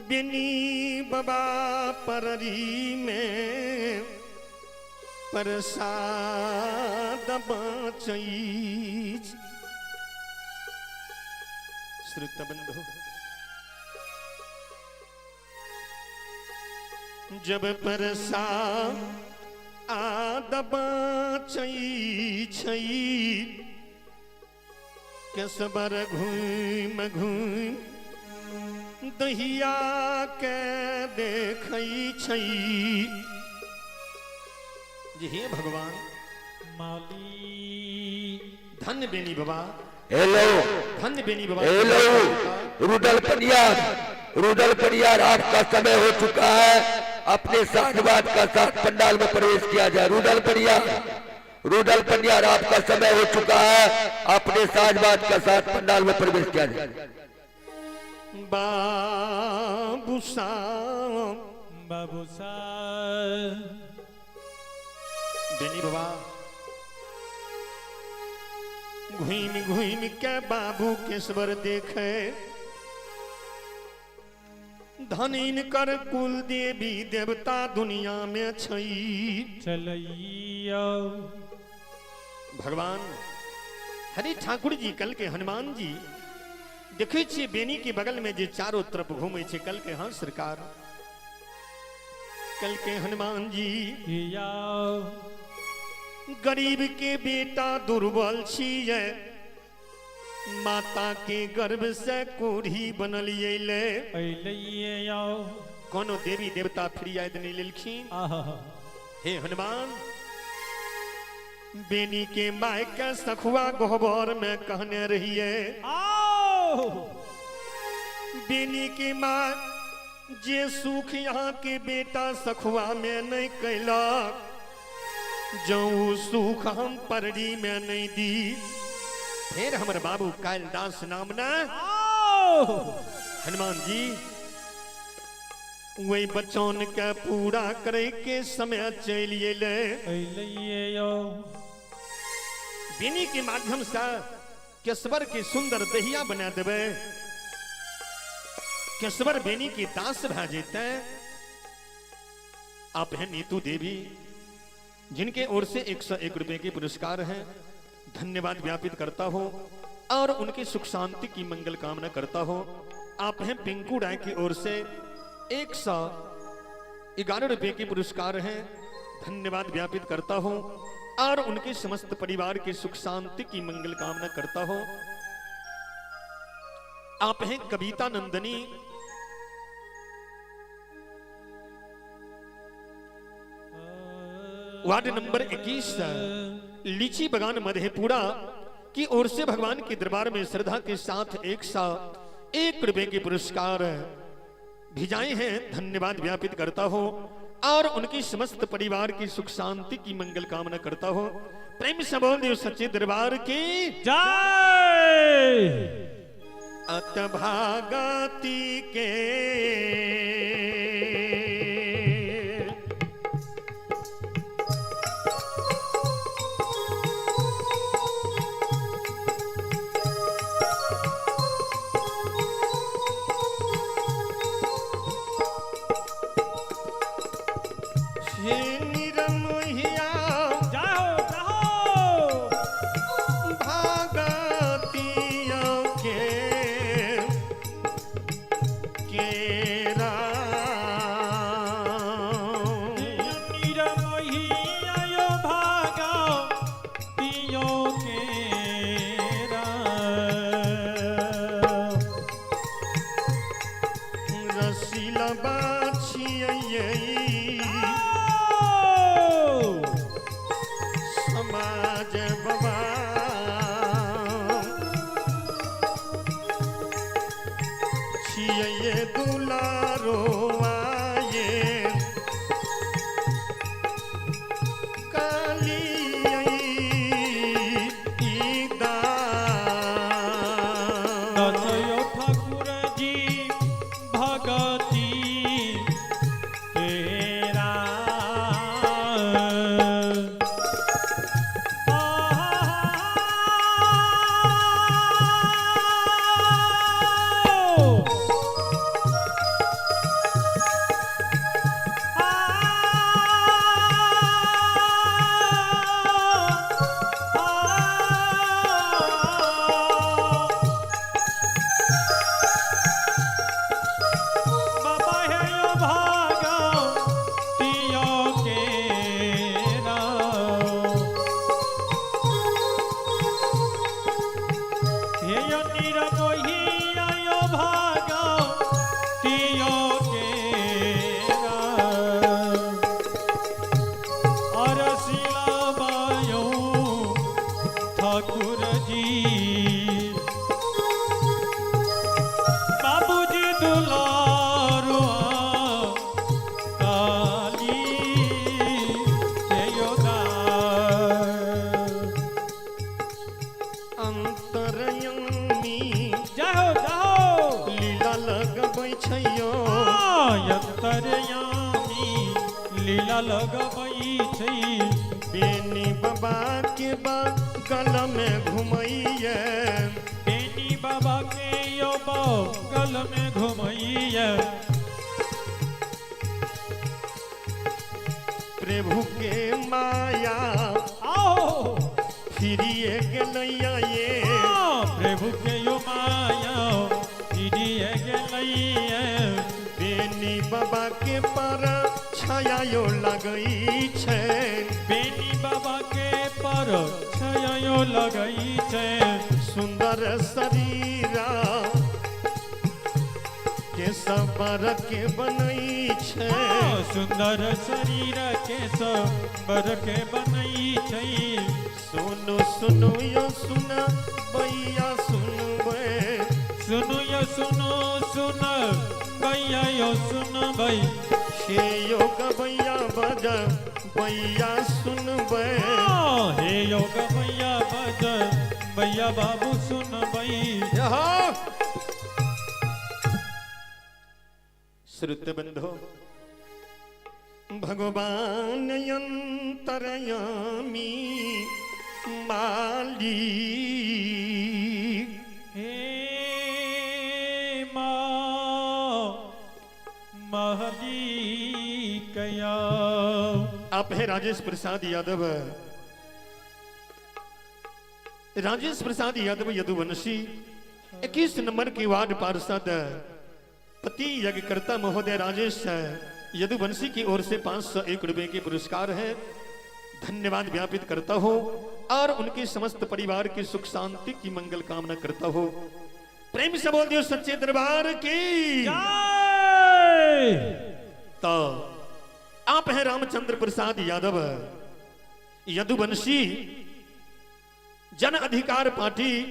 बिनी बाबा पररी में प्रसाद बचई। श्रुत बंधु जब प्रसाद आद बचई छई केसबर घूम घूम दहिया के देखई छई। जी हे भगवान माली धन्य बेनी बाबा। हेलो धन्य बेनी बाबा। हेलो रुदल परियार, रुदल परियार आपका समय हो चुका है, अपने साधुवाद का साथ पंडाल में प्रवेश किया जाए। रुदल परियार, रुदल परियार आपका समय हो चुका है, अपने साजबाज का साथ पंडाल में प्रवेश किया जाए। बाबू साहब बाबू साहब बेनी बाबा घूम घूम के बाबू केशवर देखे धनिन कर कुल देवी देवता दुनिया में छई चलैया। भगवान हरि ठाकुर जी कल के हनुमान जी देखे छियै बेनी के बगल में जे चारों तरफ घूमे छे कल के हाँ सरकार कल के हनुमान जी या गरीब के बेटा दुर्बल छियै माता के गर्भ से कोढ़ी बनल अयलै अयलैया। कोनो देवी देवता फरियाद नहीं लेलखिन। आहा हे हनुमान बेनी के my के सखुआ गोबर में कहने रहिए आओ बेनी के माँ जे सुख यहाँ के बेटा सखुआ में नहीं कैलक जऊ सुख हम परड़ी में नहीं दी। फिर हमर बाबू कालिदास नाम ना आओ हनुमान जी वही बचन के पूरा करे के समय चलि अयलै। अयलैया। बेनी के माध्यम से केशवर के सुंदर दहिया बना देबै केशवर बेनी के दास भए जेतै। आप हैं नीतू देवी जिनके ओर से 101 रुपए के पुरस्कार हैं, धन्यवाद ज्ञापित करता हो और उनकी सुख शांति की मंगल कामना करता हो। आप हैं पिंकू राय की ओर से 111 रुपए के पुरस्कार हैं, धन्यवाद ज्ञापित करता हूं और उनके समस्त परिवार की सुख शांति की मंगल कामना करता हूं। आप हैं कविता नंदनी वार्ड नंबर 21 लीची बगान मधेपुरा की ओर से भगवान के दरबार में श्रद्धा के साथ 101 रुपए के पुरस्कार भिजाए हैं, धन्यवाद ज्ञापित करता हो और उनकी समस्त परिवार की सुख शांति की मंगल कामना करता हो। प्रेम से बोल दियो सच्चे दरबार की जय। अत भागती के राज बाबा। छियै दुलारो आये काली ई दान। दसयो ठाकुर जी भगती तेरा। बाबा हे यो भागा तियो के हे यो निरमोही आयो भागा तियो के और शिला बायो ठाकुर जी बाबूजी दुलारुआ काली जयोदार। अंतरयामी जय हो जय हो। लीला लगबै छैयो। अंतर्यामी लीला लगबै छै। बेनी बाबा के बगल में घुमैये। बेनी बाबा के यो बगल में घुमैया। प्रभु के माया आओ फिरिए गेलैया ये। प्रभु के यो माया फिरिए गेलैया। बेनी बाबा के पर छाया यो लगै छै। बेनी बाबा के पर छाया यो लगै छै। सुंदर शरीरा के सबर के बनै छै। सुंदर शरीर के सबर के बनै छै। सुनु सुनु यो सुन बैया सुनबै। सुनु यो सुनु सुन बैया यो सुनबै। हे यो गबैया बज बैया सुनबै। हे यो गबैया बज बैया बाबू सुनबै। श्रुत बंधो भगवान अंतरयामी माली। हे माँ महली कया। आप है राजेश प्रसाद यादव, राजेश प्रसाद यादव यदुवंशी 21 नंबर के वार्ड पार्षद पति यज्ञकर्ता महोदय राजेश यदुवंशी की ओर से 501 रुपए के पुरस्कार है। धन्यवाद ज्ञापित करता हो और उनके समस्त परिवार की सुख शांति की मंगल कामना करता हो। प्रेम से बोल दियो सच्चे दरबार की जय। तो आप हैं रामचंद्र प्रसाद यादव यदुवंशी जन अधिकार पार्टी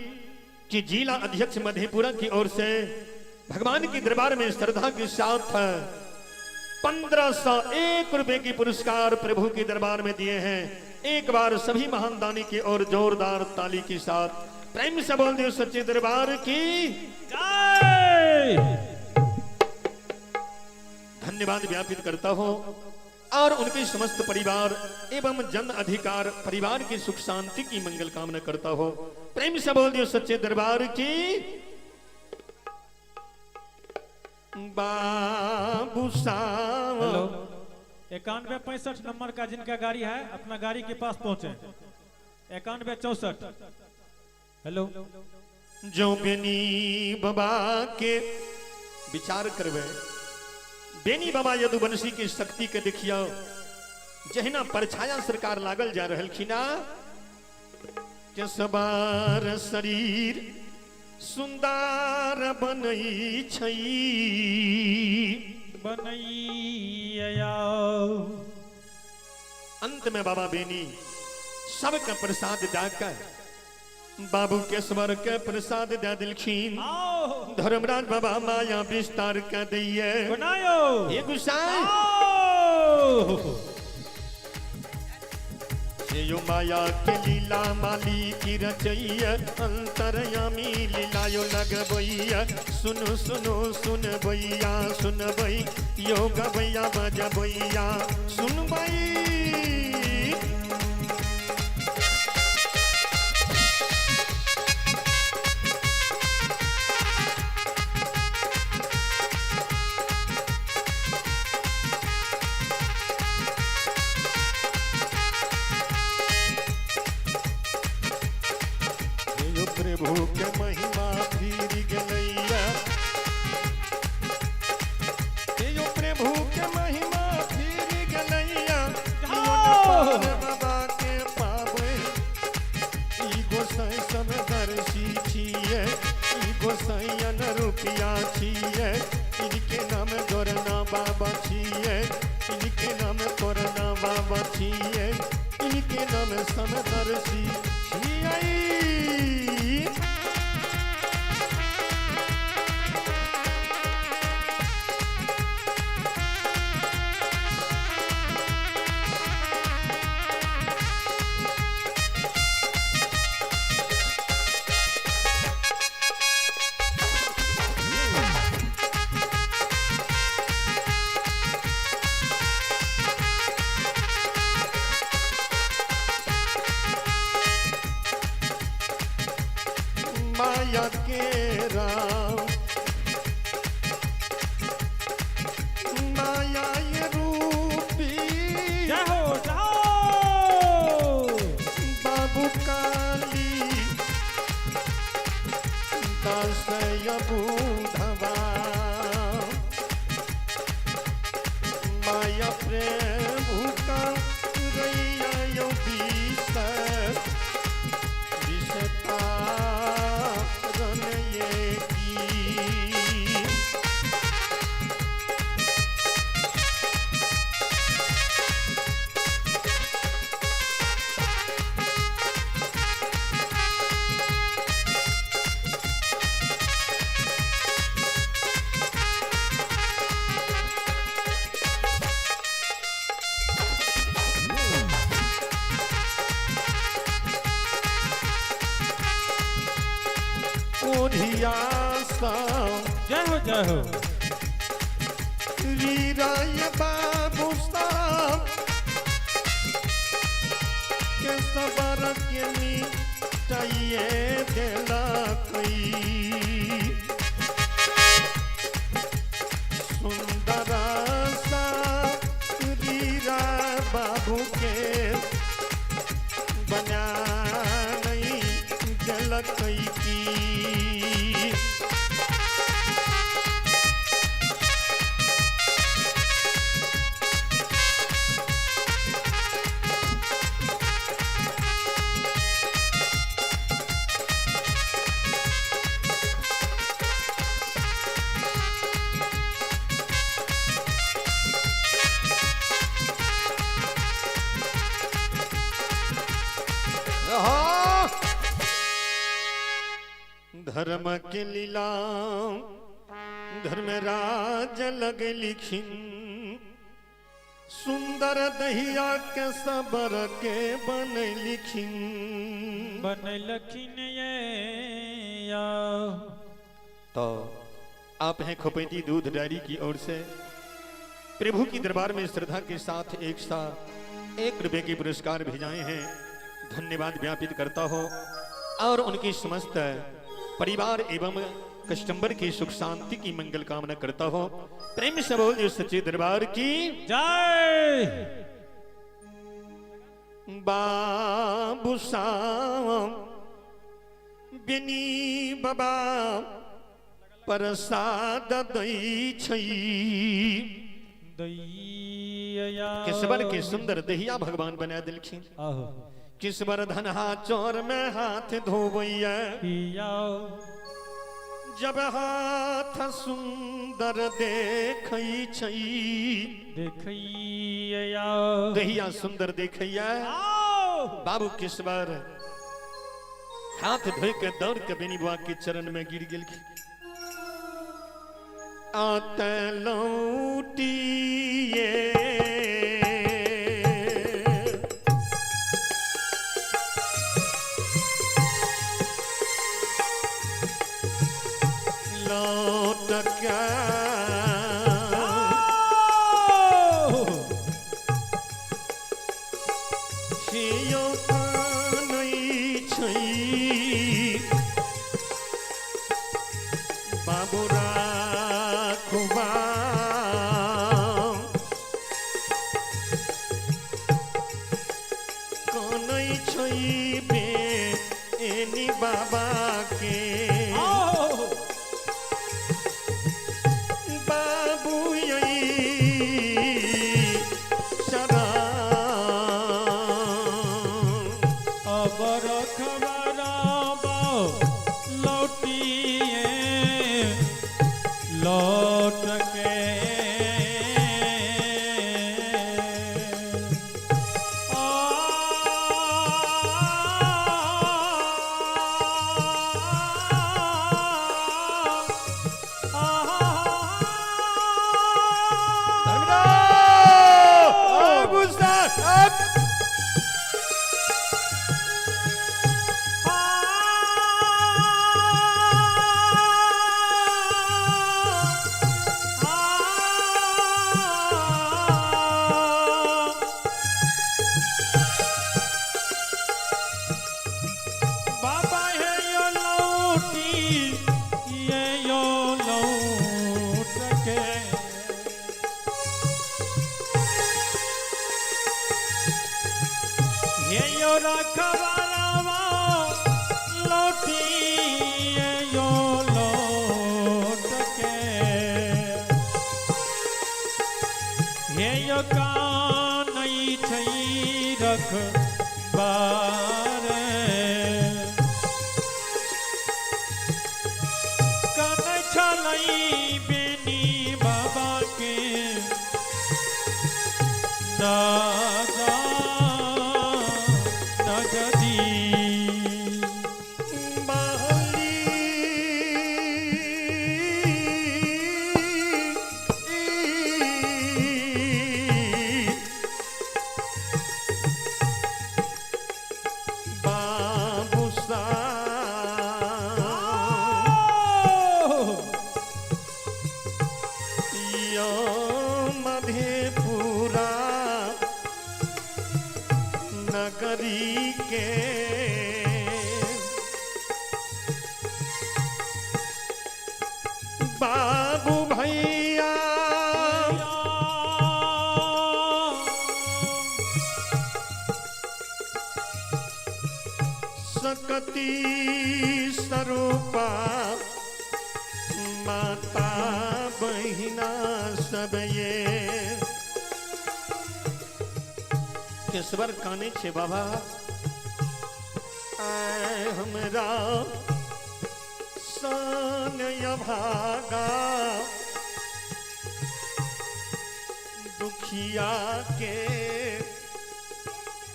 की जिला अध्यक्ष मधेपुरा की ओर से भगवान के दरबार में श्रद्धा के साथ 1501 रुपए की पुरस्कार प्रभु के दरबार में दिए हैं। एक बार सभी महान दानी की ओर जोरदार ताली के साथ प्रेम से बोल दियो सच्चे दरबार की जय। धन्यवाद ज्ञापित करता हूं और उनके समस्त परिवार एवं जन अधिकार परिवार की सुख शांति की मंगल कामना करता हो। प्रेम से बोल दियो सच्चे दरबार की। बाबू साहब हेलो 9165 नंबर का जिनका गाड़ी है अपना गाड़ी के पास पहुंचे। 9164 हेलो जो बेनी बाबा के विचार करवे, बेनी बाबा यदुवंशी की शक्ति के देखियो जहिना परछाया सरकार लागल जा रहलखिना के सबार शरीर सुंदर बनई छई बनैया। अंत में बाबा बेनी सबके प्रसाद दऽ के बाबू केशवर के प्रसाद दे दिलखिन। आओ। धर्मराज बाबा माया विस्तार के दैये। बनायो। हे गुसाई। आओ। यो माया के लीला माली की रचैया अंतरयामी लीला यो लगबैया सुनु सुनु सुनबैया सुनबै यो गबैया बजबैया सुनबै। यो प्रभु के महिमा फिर गेलैया, यो प्रभु के महिमा फिर गेलैया, यो न पार बाबा के पाबै। ई गोसाई समदर्शी छियै, ई गोसाई अनरूपिया छियै, इनके नाम गोरना बाबा छियै, इनके नाम तोरना बाबा छियै, इनके नाम समदर्शी छियै। माया के राम माया ये रूपी जय हो जाओ। बाबू काली दास बुधवा माया प्रेम का रैया यो विष विषतारन ये की। ओढ़िया सा जय हो जय हो। रीराय बाबू साहब के सबर के मिटाइए देलकई। सुंदर सा रीरा बाबू के बना नहीं देलकई की। धर्म के लीला धर्मराज लग लिखिन सुंदर दहिया के सबर के बन लिखिन बनलखिन ये या। तो आप हैं खोपैती दूध डायरी की ओर से प्रभु की दरबार में श्रद्धा के साथ एक साथ 1 रुपये के पुरस्कार भेजाए हैं। धन्यवाद ज्ञापित करता हो और उनकी समस्त परिवार एवं कस्टमर की सुख शांति की मंगल कामना करता हो। प्रेम से बोल सच्चे दरबार की जय। बाबू साम बिनी बाबा प्रसाद दई छई दैया। किस्बर के सुंदर दहिया भगवान बना दिलखिन। आहो। किस्बर धनहा चोर में हाथ धोबैया जब हाथ सुंदर देखै छई देखैया दहिया सुंदर देखैया आओ। बाबू किशवर हाथ धोइ के दौड़ के बेनी बाबा के चरण में गिर गेलखिन। आते लौटिए लौट के छियो कानै छै बाबू राखुबा कानै छै बेनी बाबा के बाबू यई शरण। अबर खबराबा लौटिए लौट के आ बाबू साहब बाबा हे यो लौटी ये यो लौट के हे यो रखवारावा लौटी ये यो लौट के हे यो कानई छै रख बारे कान छलई बेनी बाबा के नागा नजदी बाली बाबू साहब यो मधेपुरा नगरी के बाबू भैया सकती स्वरूपा माता बहिना सब ये केशवर काने छे बाबा आय हमरा सन भागा दुखिया के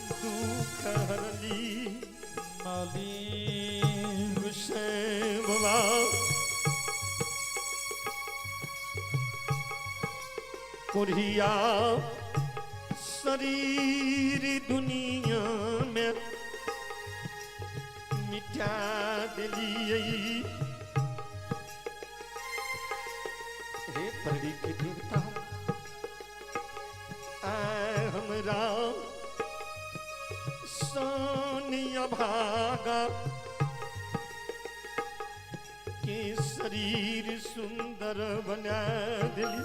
दुख हरली माली हुसैन बाबा कुरिया शरीर दुनिया में मिटा दिलियै। हे परी के देवता आय हमरा सोनिया भागा के शरीर सुंदर बना दिली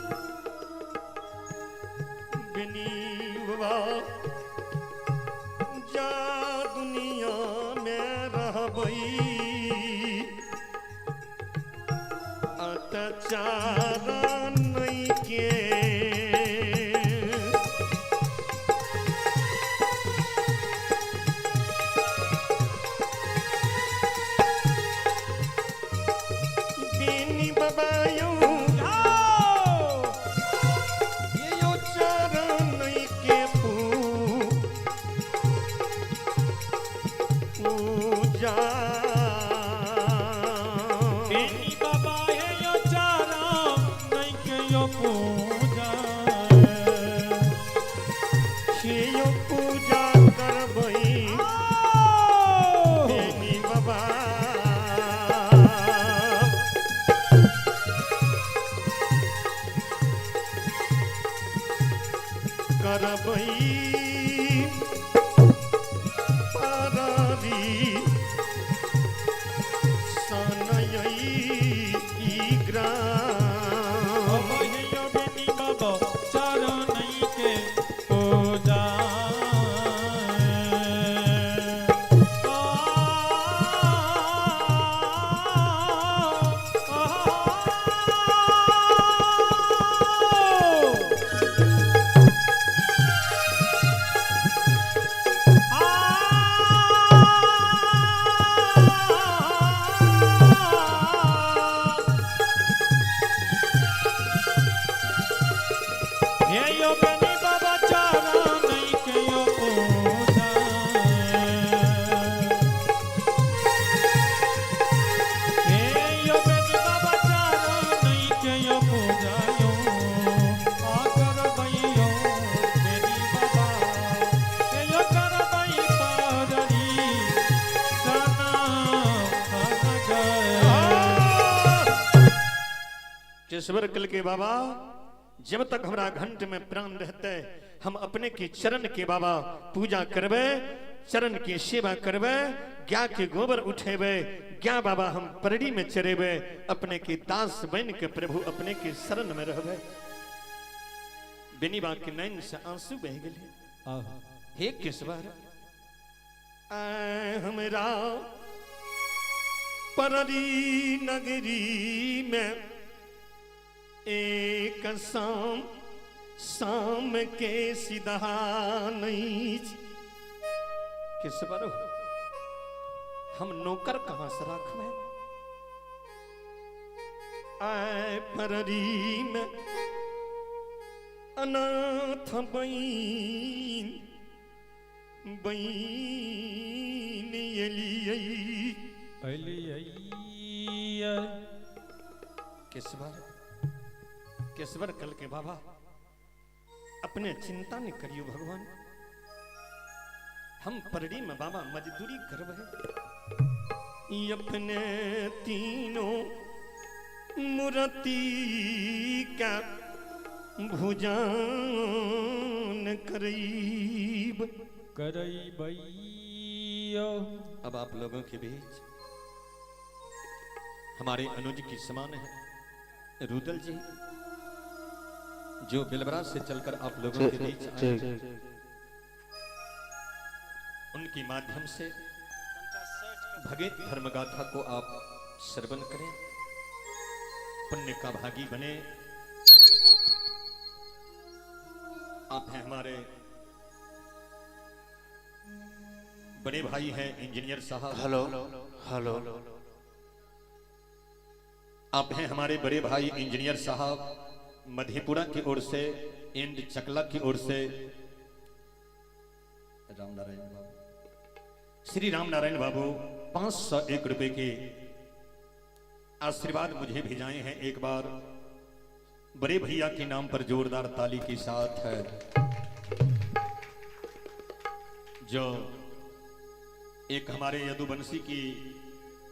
बिनी बाबा जा दुनिया में रहबई अत्याचार नहीं के बिनी बाबा यौ यो चरण के पूजा। बेनी बाबा हे यो चरण के यो पूजा। हे यो पूजा करबै बेनी बाबा। करबै पररी सनयै ई ग्राम। हे यो बेनी बाबा चरण के पूजा। हे यो बेनी बाबा चरण के यो पूजा। हे यो बेनी बाबा चरण के यो पूजा यो आ करबै यो बेनी बाबा हे यो करबै पाररी सना केशवर कल के बाबा, जब तक हमरा घंट में प्राण रहते हम अपने के चरण के बाबा पूजा करबे, चरण के सेवा करबे, गाय के गोबर उठेबे, गाय बाबा हम परड़ी में चरेबे, अपने के दास बन के प्रभु अपने के शरण में रहबे। बेनी बा के नैन से आंसू बह गेले। हे केशवर, आए हमरा पररी नगरी में एक शाम शाम के सीधा नहीं। केशवर, हम नौकर कहाँ से राखबे? आए पररी में अनाथ बईन बईन एलियै। केशवर, केशवर कल के बाबा अपने चिंता नहीं करियो भगवान, हम परड़ी में बाबा मजदूरी करबे। अपने तीनों मूर्ति का भुजान करीब करैबैयो। अब आप लोगों के बीच हमारे अनुज की समान है रुदल जी, जो बिलबरा से चलकर आप लोगों के बीच आए, उनके माध्यम से भगत धर्मगाथा को आप श्रवण करें, पुण्य का भागी बने। आप हैं हमारे बड़े भाई हैं इंजीनियर साहब। हेलो हेलो, आप हैं हमारे बड़े भाई इंजीनियर साहब मधेपुरा की ओर से एंड चकला की ओर से रामनारायण बाबू, श्री रामनारायण बाबू 501 रुपए के आशीर्वाद मुझे भेजाए हैं। एक बार बड़े भैया के नाम पर जोरदार ताली के साथ है, जो एक हमारे यदुवंशी की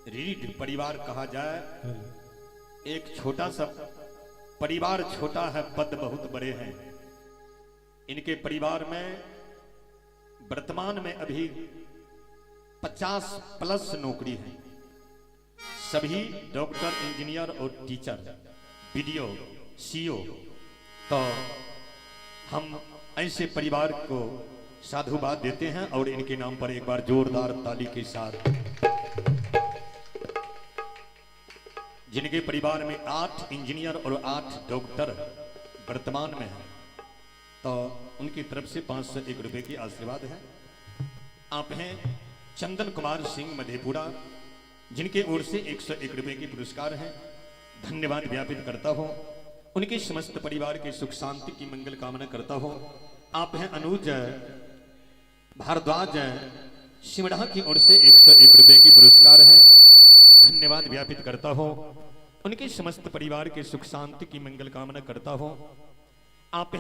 रीढ़ परिवार कहा जाए, एक छोटा सा परिवार, छोटा है पद बहुत बड़े हैं। इनके परिवार में वर्तमान में अभी 50 प्लस नौकरी है, सभी डॉक्टर, इंजीनियर और टीचर, बीडीओ, सीओ। तो हम ऐसे परिवार को साधुवाद देते हैं और इनके नाम पर एक बार जोरदार ताली के साथ, जिनके परिवार में 8 इंजीनियर और 8 डॉक्टर वर्तमान में हैं, तो उनकी तरफ से 501 रुपए की आशीर्वाद है। आप हैं चंदन कुमार सिंह मधेपुरा, जिनके ओर से 101 रुपए की पुरस्कार है। धन्यवाद ज्ञापित करता हूं, उनके समस्त परिवार के सुख शांति की मंगल कामना करता हूं। आप हैं अनुज भारद्वाज सिमड़ा की ओर से 101 रुपए की पुरस्कार है, धन्यवाद व्यापित करता हूं। उनके समस्त परिवार के सुख शांति की मंगल कामना करता हूं। आप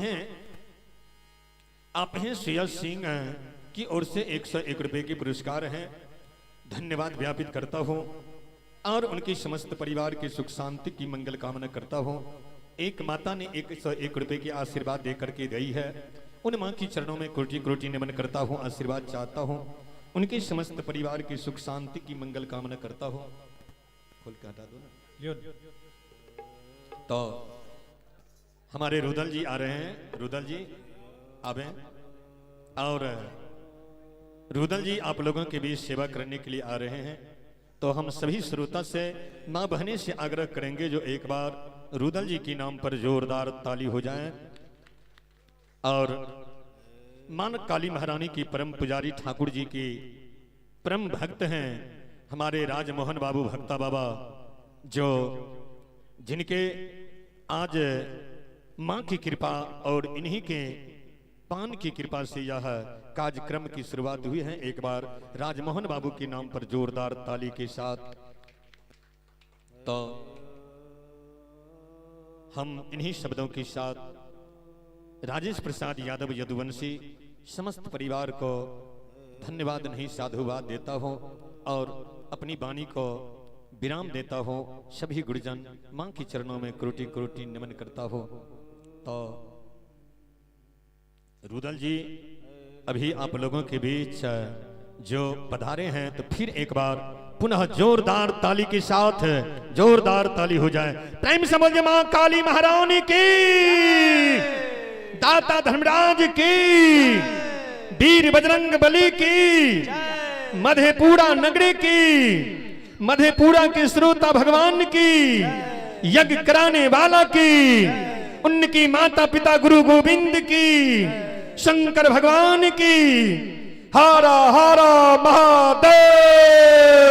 हैं सुयश सिंह की ओर से 101 रुपए की पुरस्कार है, धन्यवाद व्यापित करता हूं और उनकी समस्त परिवार के सुख शांति की मंगल कामना करता हूं। एक माता ने 101 रुपए की आशीर्वाद दे करके गई है, उन माँ की चरणों में कोटि कोटि नमन करता हूँ, आशीर्वाद चाहता हूँ। उनके समस्त परिवार की सुख शांति की मंगल कामना करता हूँ। खोल के हटा दो ना। लियो। तो हमारे रुदल जी आ रहे हैं, रुदल जी आवे और रुदल जी आप लोगों के बीच सेवा करने के लिए आ रहे हैं। तो हम सभी श्रोता से, माँ बहने से आग्रह करेंगे जो एक बार रुदल जी के नाम पर जोरदार ताली हो जाए। और मान काली महारानी की परम पुजारी ठाकुर जी की परम भक्त हैं हमारे राजमोहन बाबू भक्ता बाबा, जो जिनके आज माँ की कृपा और इन्हीं के पान की कृपा से यह कार्यक्रम की शुरुआत हुई है। एक बार राजमोहन बाबू के नाम पर जोरदार ताली के साथ। तो हम इन्हीं शब्दों के साथ राजेश प्रसाद यादव यदुवंशी समस्त परिवार को धन्यवाद नहीं साधुवाद देता हूँ और अपनी वाणी को विराम देता हूँ। सभी गुरुजन माँ के चरणों में कोटि कोटि नमन करता हूँ। तो रुदल जी अभी आप लोगों के बीच जो पधारे हैं, तो फिर एक बार पुनः जोरदार ताली के साथ जोरदार ताली हो जाए। प्रेम से बोलिए माँ काली महारानी की, दाता धर्मराज की, वीर बजरंग बली की, मधेपुरा नगरी की, मधेपुरा के श्रोता भगवान की, यज्ञ कराने वाला की, उनकी माता पिता गुरु गोविंद की, शंकर भगवान की, हरा हरा महादेव।